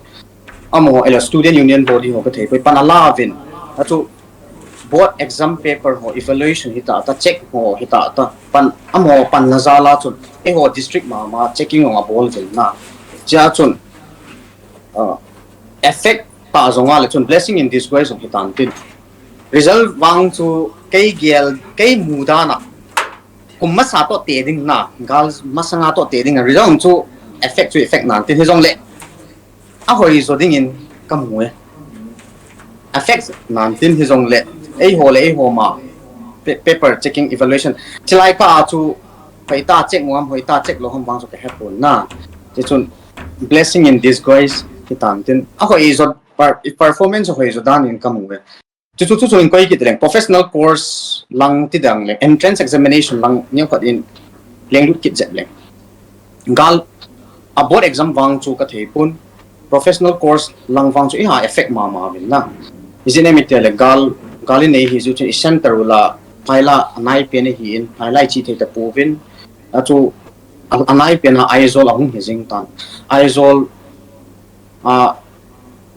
amaho, ela student union body ho ka thei poi, pan ala vin. Achu board exam paper ho evaluation hita ta, check ho hita ta, pan, amaho panna jal a chun, eiho district mama checking ho abol vin na. Chia chun, uh, effect ta jong a le chun blessing in disguise jong hitan tin. Result vang chu kei gel, kei mudan a, kum masa toh te ding na, gal masanga toh te ding a, result chu effect chu effect nan tin hijongle, ahoi jo dingin ka mu e. Effect nan tin hijongle, eiho le eiho ma, pa-, paper checking evaluation. Chilai ka a chu, hoita check ngam, hoita check lou ham vang chu ka hepon na. Ti chun, blessing in disguise, hitan tin. Ahoi jo, per-, performance ahoi jo dan in ka mu e. Chu, chu, chu, chu in koi kit leng, professional course lang ti dang leng, entrance examination lang, neo khat in lenglut kit jep leng. Gal, a board exam vang chu ka thei pon, professional course lang vang chu iha effect mama vin na. Ijeh inem itile gal, gal inei hi chu chun i center u la, phaila anai pen ahin, phaila i chi thei ta pouvin, achu, a, anai pen a Aizawl ahung hi jing tan. Aizawl, a,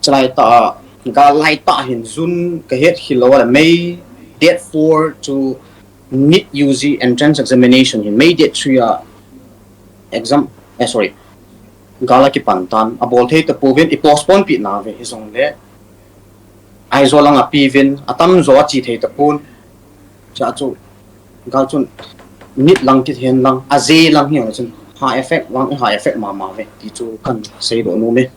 chalai ta, a, gal lai ta hin June ka het hi lou a le May date four chu NEET U G entrance examination hin May date three a exam, eh, sorry, gal a kipan tan, abol thei ta pouvin i postpone pi na ve hijongle, Aizawl lang a pi vin, atam jo a chi thei ta pon, cha chu, gal chun, NEET lang kit hen lang, a je lang hi ang chun, ha effect vang, ha effect mama ve, ti chu kan sei do nu me.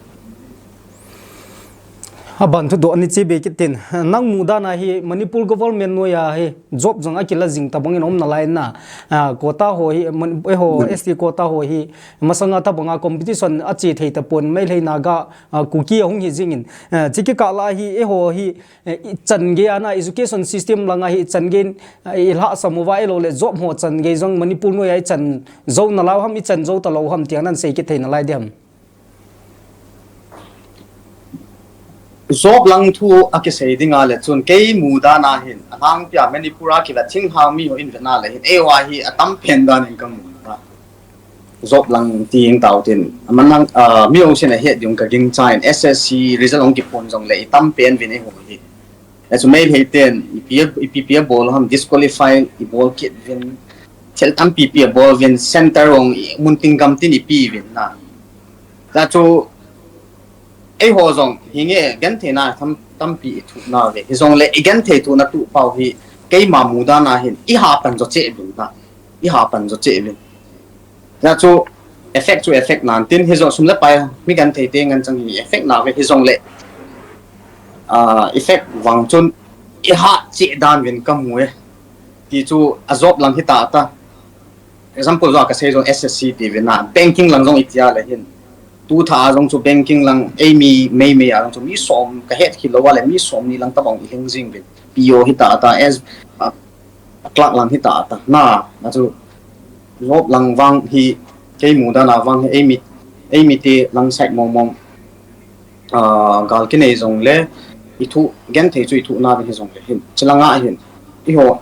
Aban thu do ni chi be kit tin. Nang mudan a hi Manipur government noi a hi job jong akila jing ta bang in om na lai na. Ah, quota ho hi, man, eh ho, S T quota ho hi, masanga ta bang a competition a chi thei ta pon Meitei Naga, ah, Kuki ahung hi jing in. Ah, chi kikah la hi, eh ho hi, eh, i chan gei ana education system lang a hi i chan gei, ah, i lhasam uva ahilou le job ho chan gei jong Manipur noi a i chan jo na lou ham, i chan jo ta lou ham ti ang nan sei kit thei na lai diam. Job lang thu a kisei ding a le chun kei mudan a hin, alhangpi a Manipur a kivet thinglhang mi ho in vet na le hin, eiho a hi atam pen dan in ka mu ta. Job lang ti ing tau tin, aman lang, ah, mi ho sin a het ding ka ging cha in S S C result ong kipon jong le i tam pen vin eiho hi. Achu Meitei ten, ipi, ipi, ipi abol ham, disqualify i bol kit vin, thil tampi pi abol vin, center ong i mun ting gam tin i pi vin na. Achu, eiho jong, hinge, genthei na tam, tampi i thu na ve. Hijongle, i genthei thu na tu pau hi, keima mudan a hin, i ha pan jo che vin na. I ha pan jo che vin. Achu effect chu effect nan tin, hijo sum le pai, mi genthei te ngen chang hi effect na ve hijongle, ah, effect vang chun i ha che dan vin ka mu e. Ti chu a job lang hi ta ta. Example jo ka sei jong S S C ti vin na, banking lang jong i ti a le hin. Tu tha jong chu banking lang, ei mi, mei mei a jong chu mi som ka het hi lou a le mi som ni lang ta bang i heng jing vin. P O hi ta ta, as, ah, clerk lang hi ta ta. Na, na chu job lang vang hi, kei mudan a vang hi, ei mi, ei mi te lang side mong mong, ah, gal kinei jong le, i thu, genthei chu i thu na vin hi jong le hin. Chi lang a hin, eiho,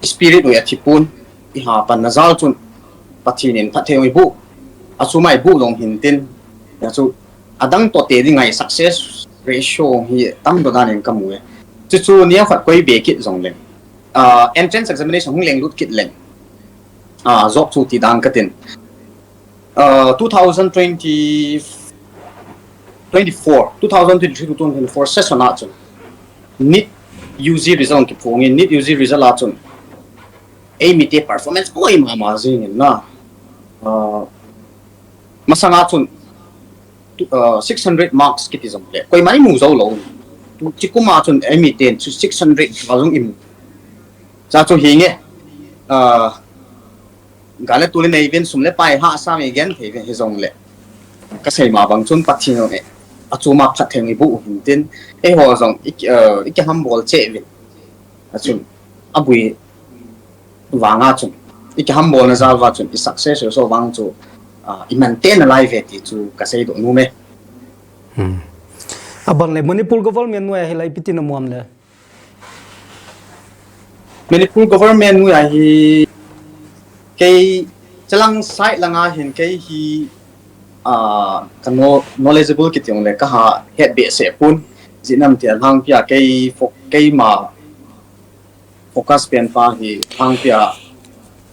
spirit u a thi pon, i ha pan na jal chun, Pathen in phatthei ong i bu, achu mai bu jong hin tin, na chu, adang to te ding a i success ratio hi tam do dan in ka mu e. Chu chu nia khat koi be kit jong le. Ah, entrance examination hung leng lut kit leng. Ah, job chu ti dan ka tin. Ah, two thousand twenty, twenty-four, two thousand twenty-three to twenty twenty-four session a chun. NEET U G result ki phong in, NEET U G result a chun. Ei mi te performance koi mama jing in na. Ah, masanga chun, tu, ah, six hundred marks kiti jong le. Koima i mu jou lou. Tu, chi kum a chun ei mi ten chu six hundred ma jong i mu. Cha chu hinge, ah, gal le tol i nei vin sum le pai hahsa mi genthei vin hi jong le. Ka sei ma bang chun Pathen jong e. Achu ma phatthei ong i bu hin tin. Eiho jong i, ah, i ki hambol che vin. Achun, abui vang a chun, i ki hambol na jal va chun, i success so vang chu, ah, i maintain na lai ve ti chu ka sei do nu me. Hmm. Aban le Manipur government noi a hi lai ipi ti na mu am le. Manipur government noi a hi kei Chalang side langa hin kei hi, ah, ka kno-, knowledgeable kiti jongle ka ha het behseh pon. Ijeh inem itile alhangpia kei fo-, keima focus pen pa hi alhangpia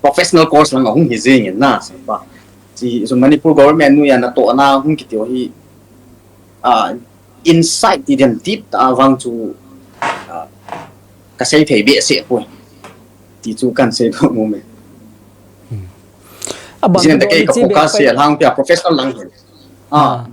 professional course lang ahung hi jing in na, sir pa. Hiche chu Manipur government noiya natohna hung kiti ho hi, ah, insight ti dem tip tah a vang chu, ah, ka sei thei behseh poi. Ti chu kahin seidoh nom e. Aban ijeh inem itile kei ka focus hi alhangpia professional lang hin. Ah.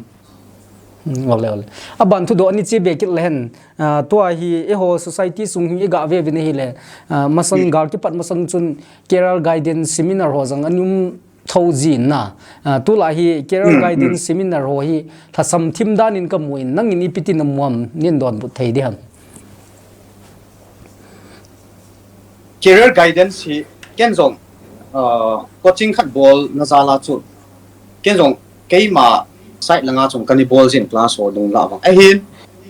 Hmm, ole, ole. Aban thudoh ani che be kit le hen. Ah, tua hi eiho society sung hi i ga ve uvin ahile. Ah, masang gal kipat masang chun career guidance seminar ho jong ana um thou jin na. Ah, tulai hi career guidance seminar ho hi lhasam thim dan in ka mu in, nangin ipi ti na mu am, nei donbut thei ding ham? Career guidance hi ken jong, ah, coaching khat bolna jal a chu ken jong keima side langa chun kana bol jin class ho dung lah vang. Ahin,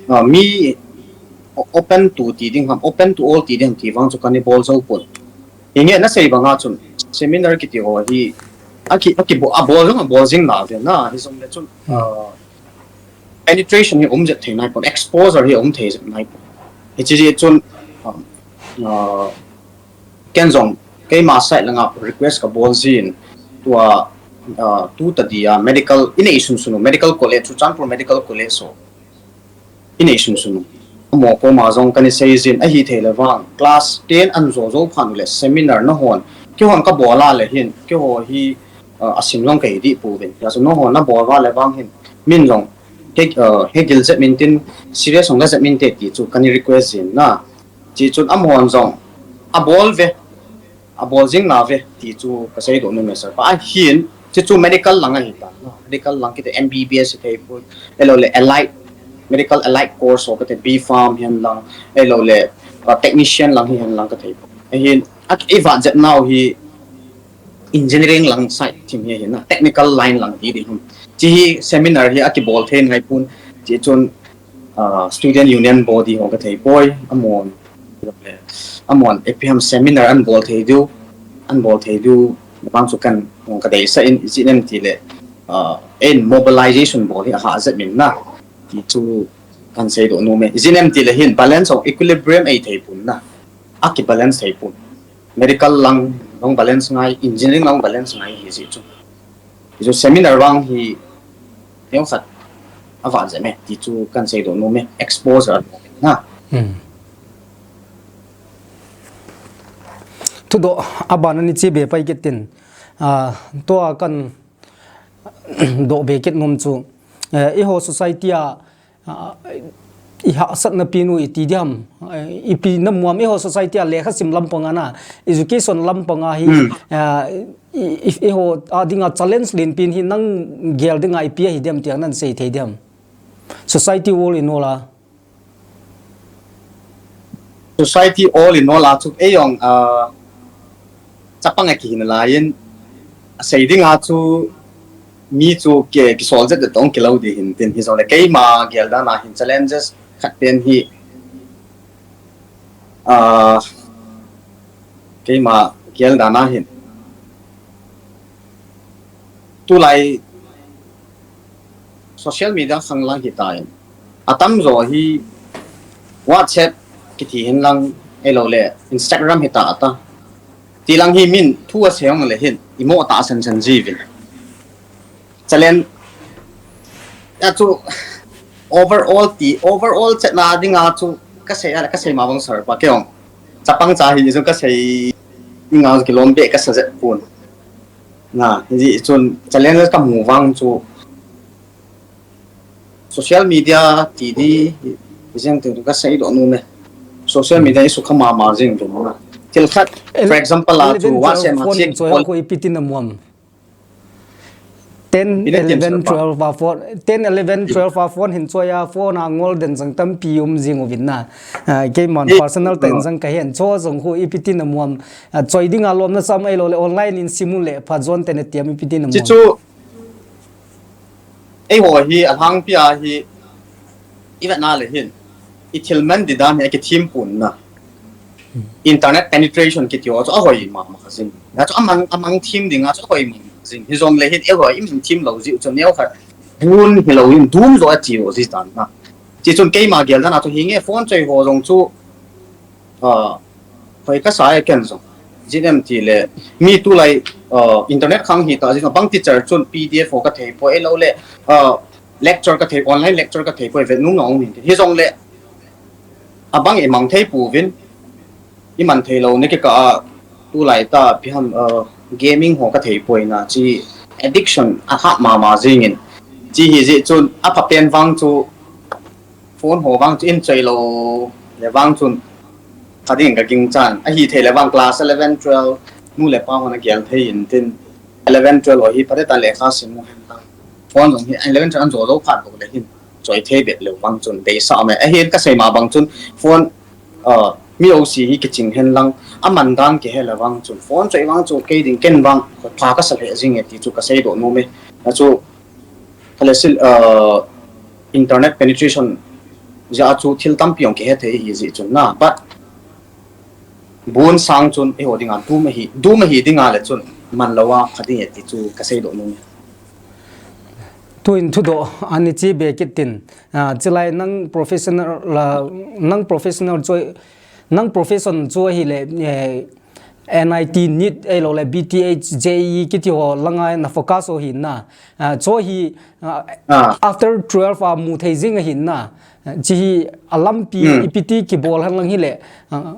ah, mi open to ti ding ham, open to all ti ding ham ti vang chu kana bol jou pon. Hinge na sei banga chun seminar kiti ho hi aki, aki bo-, abol jong abol jing nave na, hijongle chun, ah, penetration hi um jep thei nai pon, exposure hi um thei jep nai pon. Hiche jeh chun, um, uh, ken jong keima side langa request ka bol jin, tua, uh, tu tadia medical, i nei sunsun u, medical college, Churachandpur Medical College ho i nei sunsun u. Amaho koma jong kana sei jin, ahithei le vang class ten ana jo jou phat u le seminar nahon, keihon ka bol a le hin, keiho hi, uh, asim jong kahi deh pouvin. Hijeh chun nahon na bol uva le vang hin, min jong he, uh, hegil jep min tin, serious jong la jep min te ti chu kana request jin na. Hiche chun amahon jong abol ve, abol jing nave ti chu ka seidoh nom e sir pa. Ahin, hiche chu medical lang ahi ta, no? Medical lang kiti M B B S hithei pon, ahilou le allied, medical allied course ho kiti B Pharm hihen lang, ahilou le, uh, technician lang hihen lang ka thei pon. Ahin, a, i vat jep nau hi engineering lang side thim hi ahi na, technical line lang ti ding ham. Hiche hi seminar hi aki bol thei nai pon, hiche chun, ah, student union body ho ka thei poi, amahon, amahon ipi ham seminar ana bol thei diu, ana bol thei diu, vang chu ken jong ka deisah in, ijeh inem itile, ah, in mobilization bol hi ahah jep in na, ti chu kahin seidoh nom e. Ijeh inem itile hin balance of equilibrium eithei pon na, aki balance thei pon. Medical lang jong balance ngai, engineering lang balance ngai ahi jeh chun. Hichu seminar vang hi, neokhat avat jep e, ti chu kahin seidoh nom e, exposure na. Hmm. Thudoh, aban ani che be pai kit tin. Ah, tua kahin doh be kit nom chu, eh, eiho society a, ah, i hahsatna pen u iti ding ham, eh, ipi na mu am, eiho society a lekhasim lampang a na, education lampang a hi, ah, i, i, eiho a dinga challenge lenpen hi nang gel dinga ipi ahi ding ham tia nang sei thei ding ham? Society all in all a. Society all in all a chu, ei jong, ah, chapang a kihi nalai in, asei dinga chu, mi chu ki, kisol jet jet tong kilou ding hin tin, hijongle keima gel dan a hin challenges khat pen hi, ah, keima gel dan a hin, tulai social media khang lang hita in, atamjo hi WhatsApp kiti hin lang, ahilou le Instagram hita ta. Ti lang hi min thu asei jong le hin, imo tahsan san ji uvin. Challenge, achu overall ti, overall chetna dinga chu ka sei a, ka sei ma bang sir pa kei jong. Chapang cha hi chu ka sei dinga kilom be ka sa jet pon. Na, hijeh chun challenge ka mu vang chu social media ti di, ijeng tin ka seidoh nom e. Social media hi sukha mama jing vin na. Thil khat, for example, a chu WhatsApp ma check phone in choi ho ko ipi tin na mu am? Ten, eleven, twelve a phone, ten, eleven, twelve a phone hin choi a, phone a ngol den jong tampi um jing uvin na. Ah, keiman personal tah in jong ka hin cho jong khu ipi tin na mu am? Ah, choi dinga lomna cham ahilou le online in sim u le pha jon te na ti am ipi tin na mu am? Hichu, eiho hi alhangpi a hi, i vet na le hin, i thil man di dan hi akithem pon na. internet penetration kiti ho chu ahoi mama jing. Hichu amang, amang thim dinga chu ahoi mama jing. Hijongle hin eiho imin thim lou jeh chun neokhat bun hilou in dum jo achi jo ji tan na. Chuchun keima gel dan a chu hinge phone choi ho jong chu, ah, hoi kasa e ken jong. Jinem tile mi tulai, ah, internet khang hita jin bang teacher chun P D F ho kathei poi, eiloule, ah, lecture kathei, online lecture kathei poi, vet nung nong hin. Hijongle abang imang thei pouvin, iman thei lou, nikikah a tulai ta ipi ham, uh, gaming ho kathei poi na, chi addiction ahah mama jingin. Chi hijeh chun aphapen vang chu phone ho vang chu in choi lou le vang chun kha ding kaging chan. Ahithei le vang class eleven, twelve, nu le pa hon agel thei in tin eleven, twelve ho hi phatecha lekha sim u hen lang. Phone jong hi eleven, twelve an jo jo phat bou le hin choi thei bep leu vang chun deisah me. Ahin kasei ma bang chun phone, uh, mi O C hi kiching hen lang, aman dan kihe le vang chun phone choi vang chu kei ding ken vang pha kasa lheh jing e ti chu kasei doh nom e. Achu, kale sil, uh, internet penetration jeh a chu thil tampi jong kihe thei hi jeh chun na, but bun sang chun eiho dinga dum ahi, dum ahi dinga le chun man lou a pha ding e ti chu kasei doh nom e. Tuin thudoh ani chi be kit tin, ah, chilai nang professional la, nang professional chu, nang profession chu ahile, eh, N I T, NEET, eiloule B T H, J E E kiti ho langa na focus ho hin na. Ah, chu hi, ah, after twelve a mu thei jing ahin na. Ah, chi hi alampi ipi ti kibol hen lang hile, ah,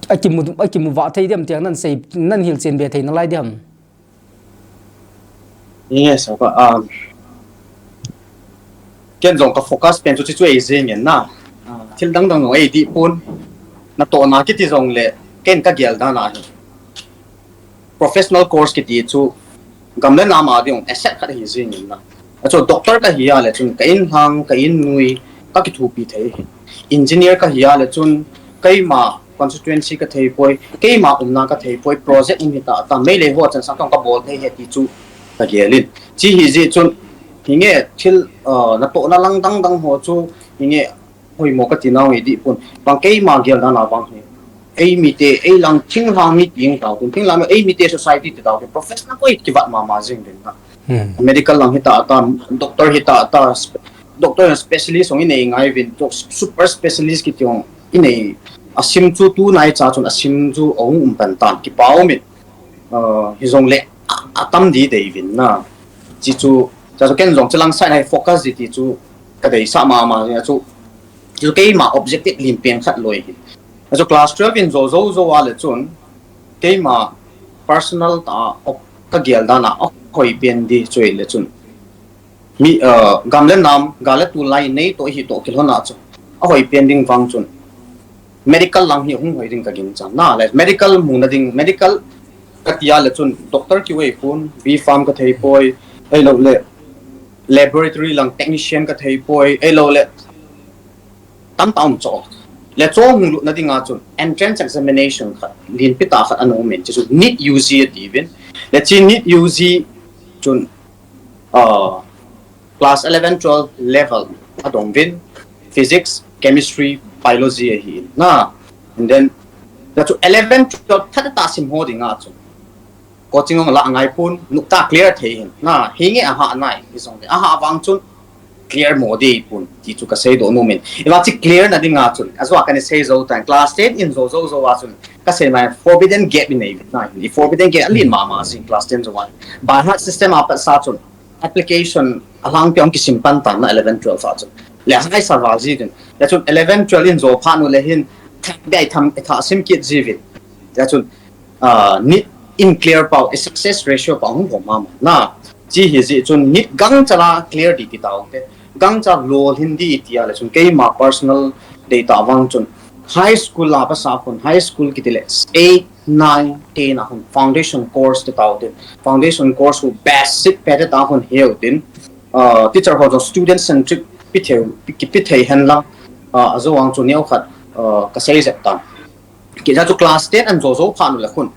akimu, akimu vah thei diam tia nan sei, nan hilchen be thei nalai diam. Yes, apa, um, ken jong ka focus pen chu chi chu ei jing in na. Ah, thil dang dang jong ei dih pon. Natohna kiti jongle ken kagel dan a hi professional course kiti chu gam le nam a ding asset khat hi jing in na. Achu doctor kahi a le chun ka in lhang, ka in nui, kakithopi thei. Engineer kahi a le chun keima constituency kathei poi, keima umna kathei poi, project um hita ta, Meitei ho chan sang tong kabol thei e ti chu kagel in. Chi hijeh chun hinge thil, uh, natohna lang dang dang ho chu hinge hoimo kati nau hi dih pon. Bang keima gel dan a vang hi, ei mite, ei lang thinglhang mi ti tao tin, thinglhang mi, ei mite society ti tao tin, professional koi kivat mama jing din na. Medical lang hita ta, doctor hita ta, spe-, doctor specialist jong inei ngai uvin, to super specialist kiti jong inei, asim chu tunai cha chun asim chu ahung um pan tan, kipa um in, uh, hijongle a, atam di dei uvin na. Chi chu, cha chu ken jong chilang side a hi focus di ti chu kadeisah mama jing a chu, chu keima objective lim pen khat loi hi. Achu class twelve in jo jo jo a le chun keima personal ta a kagel dan a ahoi pen di chu le chun mi, uh, gam le nam, gal le tulai nei toh hi toh kilhon a chu ahoi pen ding vang chun medical lang hi hung hoi ding kaging chan na le, medical muna ding, medical kati a le chun doctor kiu ei pon, B Pharm kathei poi, eiloule laboratory lang technician kathei poi, eiloule tamtah um cho. Le chu hung lutna dinga chun entrance examination khat, lenpi tah khat ana um in, chu NEET U G ati uvin. Le chi NEET U G chun, uh, class eleven, twelve level adong uvin, physics, chemistry, biology ahi in na. And then, la chu eleven, twelve phatecha sim ho dinga chu coaching jong la ngai pon, nukta clear thei hin na, hinge ahah nai, hijongle ahah vang chun clear mo dei pon ti chu kasei doh nom in. Iva chi clear na dinga chun, ajeh a kana sei jou tan, class ten in jo jo jo a chun kasei mai forbidden gap inei uvin na, i forbidden gap alen mama jing class ten jou a. By heart system a pat sa chun application alhangpi a hung kisim pan tan na eleven, twelve a chun. Le hahsa val ji uvin. Le chun eleven, twelve in jo phat u le hin thah bia i tham, i thah sim kit ji uvin. Le chun, uh, NEET in clear pau, i success ratio pau hung hom mama na. Chi hijeh chun NEET gangchal a clear di ti tao te, gangchal lolhin di ti a le chun keima personal dei ta vang chun high school a pasa khun, high school kiti le eight, nine, ten a hun foundation course ti tao tin, foundation course hu basic pet ta hun heu tin, uh, teacher ho jong student centric pi thei, pi, pi thei hen lang, uh, ajou vang chu neokhat, uh, kasei jep tan. Kei ja chu class ten an jo jo phat u le khun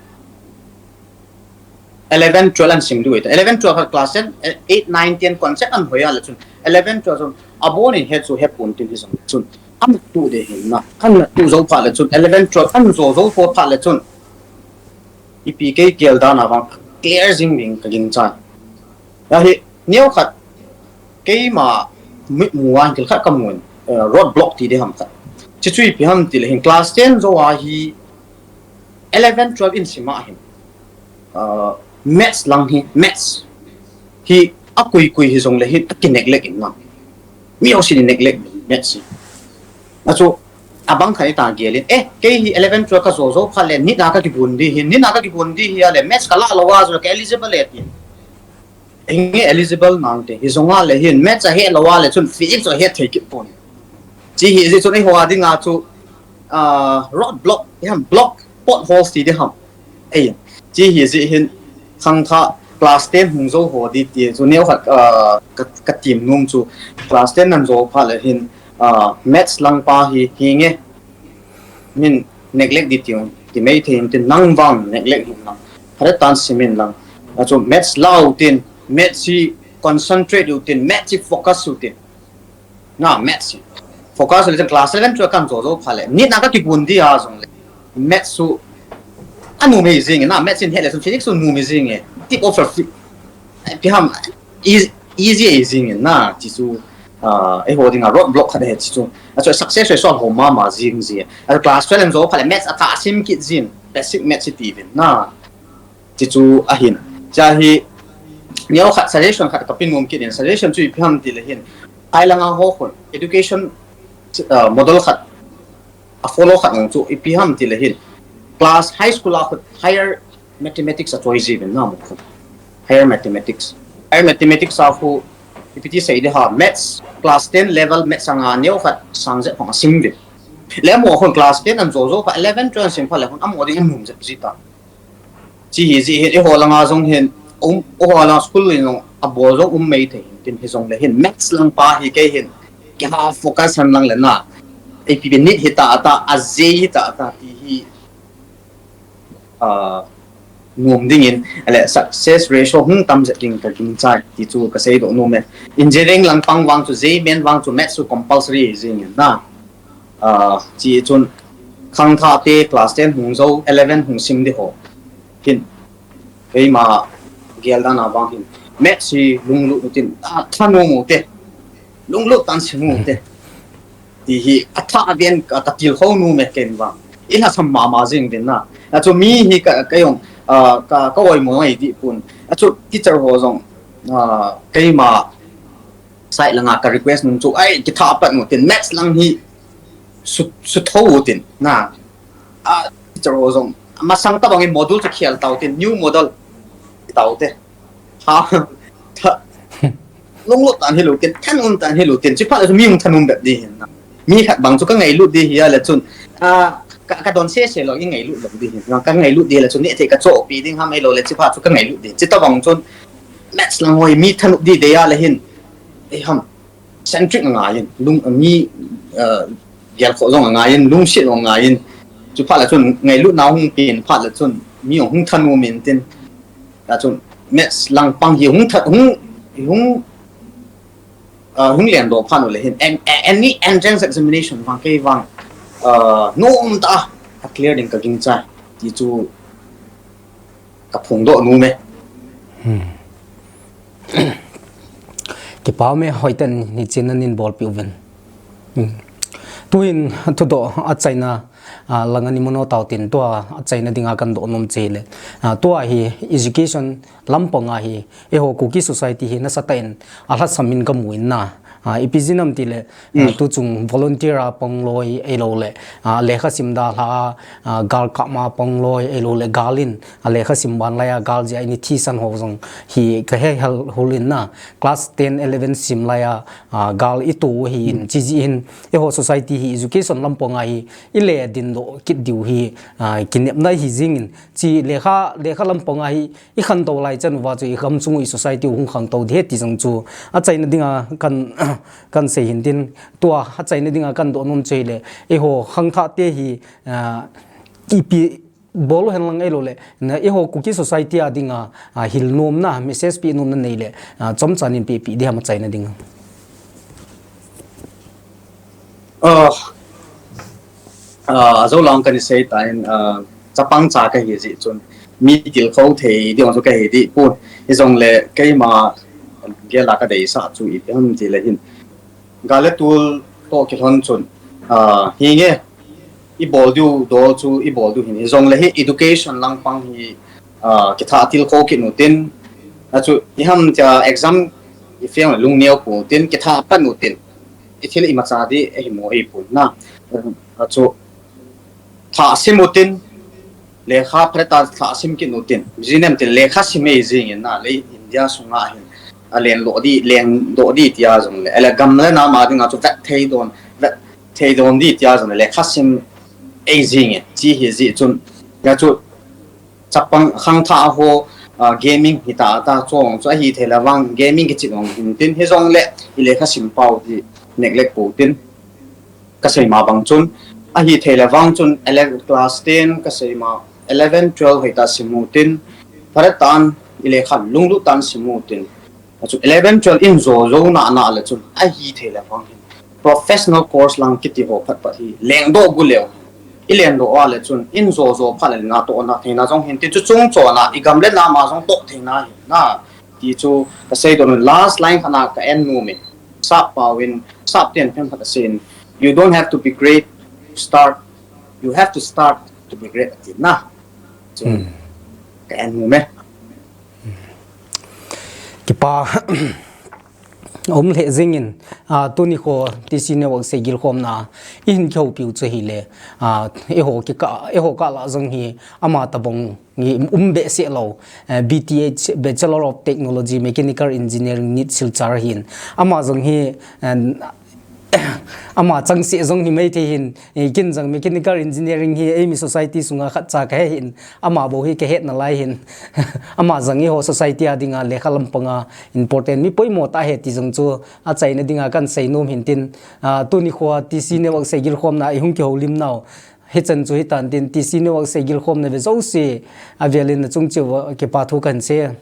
eleven, twelve an sim diu ahi ta. Eleven, twelve khat class ten, eight, nine, ten concept an hoi a le chun eleven, twelve chun abon in he chu he pon tin hi jong chun An tu de hin na. An tu zo phat le chun, eleven, twelve, an zo zo phat le chun. Ipi kei kel dan a vang clear jing ding ka gingchai. Ahi, neo khat, keima mitmu a thil khat ka mun, eh, road block ti de ham khat. Chi chu ipi ham ti le hin class ten zo a hi eleven, twelve in sima hin. Uh, maths lang hi, maths hi a kui kui hi zong le hin a ki neglect in lang. Mi ho si neglect maths hi. A chu, a bang khat i ta gel in. Eh, kei hi eleven, twelve ka zo zo phat le, nina ka kibun di hi, nina ka kibun di hi a le, maths ka la lo a zo ka eligible le ti. Enge eligible nang te, hi zong a le hin, maths a he lo a le chun, physics a he thei kit pon. Chi hi zi chun i hoa ding a chu, ah, road block, i ham block, potholes ti di ham. Ei, chi hi zi hin, khang tha, class ten hung zo ho di ti, chu neo khat, ah, ka, ka tim num chu, class ten nan zo phat le hin, ah, maths lang pa hi, hi nge, min neglect di ti un, ti mai thei in tin nang vang neglect hin lang. Hare tan simin lang. A chu maths lau tin, maths hi concentrate u tin, maths hi focus u tin. Na, maths hi. Focus le class eleven, twelve kan zo zo phat le. Nina ka kibun di a zong le. Maths chu a nu mei zing, na, maths in he le sun physics chu nu mei zing e. Tip of a fi-, eh, pi ham, easy, easy e zing e, na, chi chu, ah, eh, ho ding a road block khat he chi chu. A chu success result ho ma ma zing zi. A class twelve an zo phat le maths a ta sim kit zin. Basic maths ti vin, na. Chi chu a hin. Cha hi, neo khat suggestion khat ka pin um kit in. Suggestion chu ipi ham ti le hin. Ai langa ho khun. Education, ah, model khat a follow khat nung chu ipi ham ti le hin. Class high school a khu higher mathematics a choi ji vin na mo khu. Higher mathematics. Higher mathematics a khu ipi ti sei de ha maths class ten level maths anga neo khat sang je phong a sim vin. Le mo khun class ten an zo zo kha eleven, twelve sim kha le khun amo ding an num je ji ta. Chi hi ji hin, i ho langa zong hin, um, i ho langa school in zong, a bol zong um mei thei hin, tin hi zong le hin, maths lang pa hi kei hin, kei ha focus han lang le na, A P B nit hi ta ta, a zei hi ta ta, ti hi, ah, nuam ding in, ale success ratio hung tam zet ding ka gingchai, ti chu ka sei doh nuam e. Engineering lang pang vang chu, zei men vang chu, maths chu compulsory zing in na. Ah, chi chun khangthah te class ten hung zo, eleven hung sim di ho. Hin, keima gel dan a vang hin. Maths hi lunglut u tin, ah, thanom u te. Lunglut tan sim u te. Ti hi, a tha a ven ka, ka til ho nu me ken vang. I la sam mama zing din na. A chu mi hi ka, ka yong, ah, ka, ka oi mo ngai di pun. A chu teacher ho zong, ah, keima side langa ka request nung chu, ai, kitha pat nung tin, maths lang hi su, su tho u tin, na. A, teacher ho zong, masang tabang in module chu khial tau tin, new model tau te. Ha, tha, lunglut tan hi lu tin, thanum tan hi lu tin, chi phat le chu mi hung thanum bep di hin, na. Mi khat bang chu ka ngailut di hi a le chun, a, ka, ka don se se lo, i ngailut lo di hin, na, ka ngailut di le chun, ne te ka cho pi ding ham ei lo le, chi phat chu ka ngailut di, chi tabang chun, maths lang hoi, mi thanum di de a le hin, ei ham, centric a ngai in, lung, mi, uh, gel kho zong a ngai in, lungsit zong a ngai in, chu phat le chun ngailut na hung pin, phat le chun mi hung thanum in tin, a chun maths lang pang hi hung tha, hung, hung, uh, hung len do phan u le hin, an, a, any entrance examination vang kei vang, uh, nom ta, a clear ding ka gingchai, ti chu ka phung doh nu me. Hmm. Kipa me hoiten ni chin na nin bol piu vin. Hmm. Tuin thudoh a chaina, ah, langa ni mono tau tin tua a chaina dinga kan doh nom che le. Ah, tua hi education lampanga hi, eiho Kuki society hi nasa tah in a lhasam in ka mu in na. Ah, ipi zinam ti le, ah, mm, tu chung volunteer a pang loi ei lo le, ah, lekha sim da lha, ah, gal kap ma pang loi ei lo le gal in, ah, lekha sim ban lai a gal zia in i thisan ho zong hi ka he hal hul in na. Class ten, eleven sim lai a, ah, gal i tu hi in, mm, chi zi in, eiho society hi education lampanga hi, i le din doh kit diu hi, ah, kinepna hi zing in, chi lekha, lekha lampanga hi, i khantou lai chan uva chu i gam chung u i society u hung khangtou di he ti zong chu a chaina dinga kan, kan sei hin tin tua a chaina dinga kan doh nom che le eiho khangthah te hi, ah, ipi bol u hen lang ei lo le na eiho Kuki society a dinga, ah, hil nom na message pi nom na nei le, ah, chomcha nin pi pi di ham a chaina dinga. Uh, uh, ajo lang kani sei ta in, uh, chapang cha kahi ji chun mi tilkhou thei ding chu kahi di pun. Hijongle keima gel a kadeisah chu ipi ham tile hin, gal le tol toh kilhon chun, uh, hinge, ibol diu dol chu ibol diu hin, hijongle hi education lang pang hi, uh, kitha tilkhou kit utin, achu iham tia exam ifail le lungneo pou tin, kitha pan utin, ithil imacha di eimu eipon na. Achu thah sim utin, lekha phatecha thah sim kit utin, jinem tin lekha sim ei jingin na, le India sunga hin alen lo di, len do di tia jongle, ele gam le nam a dinga chu vet thei don, vet thei don di tia jongle lekha sim ei jingin, chi hi ji chun, achu chapang khangthah ho, uh, gaming hita ta chong chu ahi thei le vang gaming kichih ong hin tin, hijongle ilekha sim pau di neglect pou tin, kasei ma bang chun, ahi thei le vang chun ele class ten kasei ma, eleven, twelve hita sim utin, phatecha ilekha lunglut tan sim utin, achu eleven, twelve in jo jo na na le chun ahi thei le vang hin professional course lang kiti ho phat phat hi lengdoh gu leu. Ilengdoh a le chun in jo jo phat le natohna theina jong hin ti chu chung chona igam le nam a jong toh theina hin na. Ti chu kasei don, last line khat na ka en nom in. Sap pau in, sap ten phen khat asin. You don't have to be great to start. You have to start to be great, ati na. Chu ka en nom e. Kipa um le jingin, ah, tuni kho T C Network seigilkhomna ihin kihoupiu chu hile, ah, eiho kikah, eiho kah lah jong hi ama tabang hi um behseh lou, eh, B T H, Bachelor of Technology, Mechanical Engineering, NEET Silchar hin. Ama jong hi, eh, ama changseh jong hi mai thei hin, eh, ken jong mechanical engineering hi eimi society sunga khat cha kahi hin, ama bou hi kahet nalai hin. Ama jong eiho society a dinga lekha lampanga important mi poimo tah ahi ti jong chu achaina dinga kahin sei nom hin tin, ah, tuni kho T C Network seigilkhomna ihung kihoulim nau hichan chu hitan tin, T C Network seigilkhomna ve jouse avelin nachung cheh uva kipa thu kahin sei.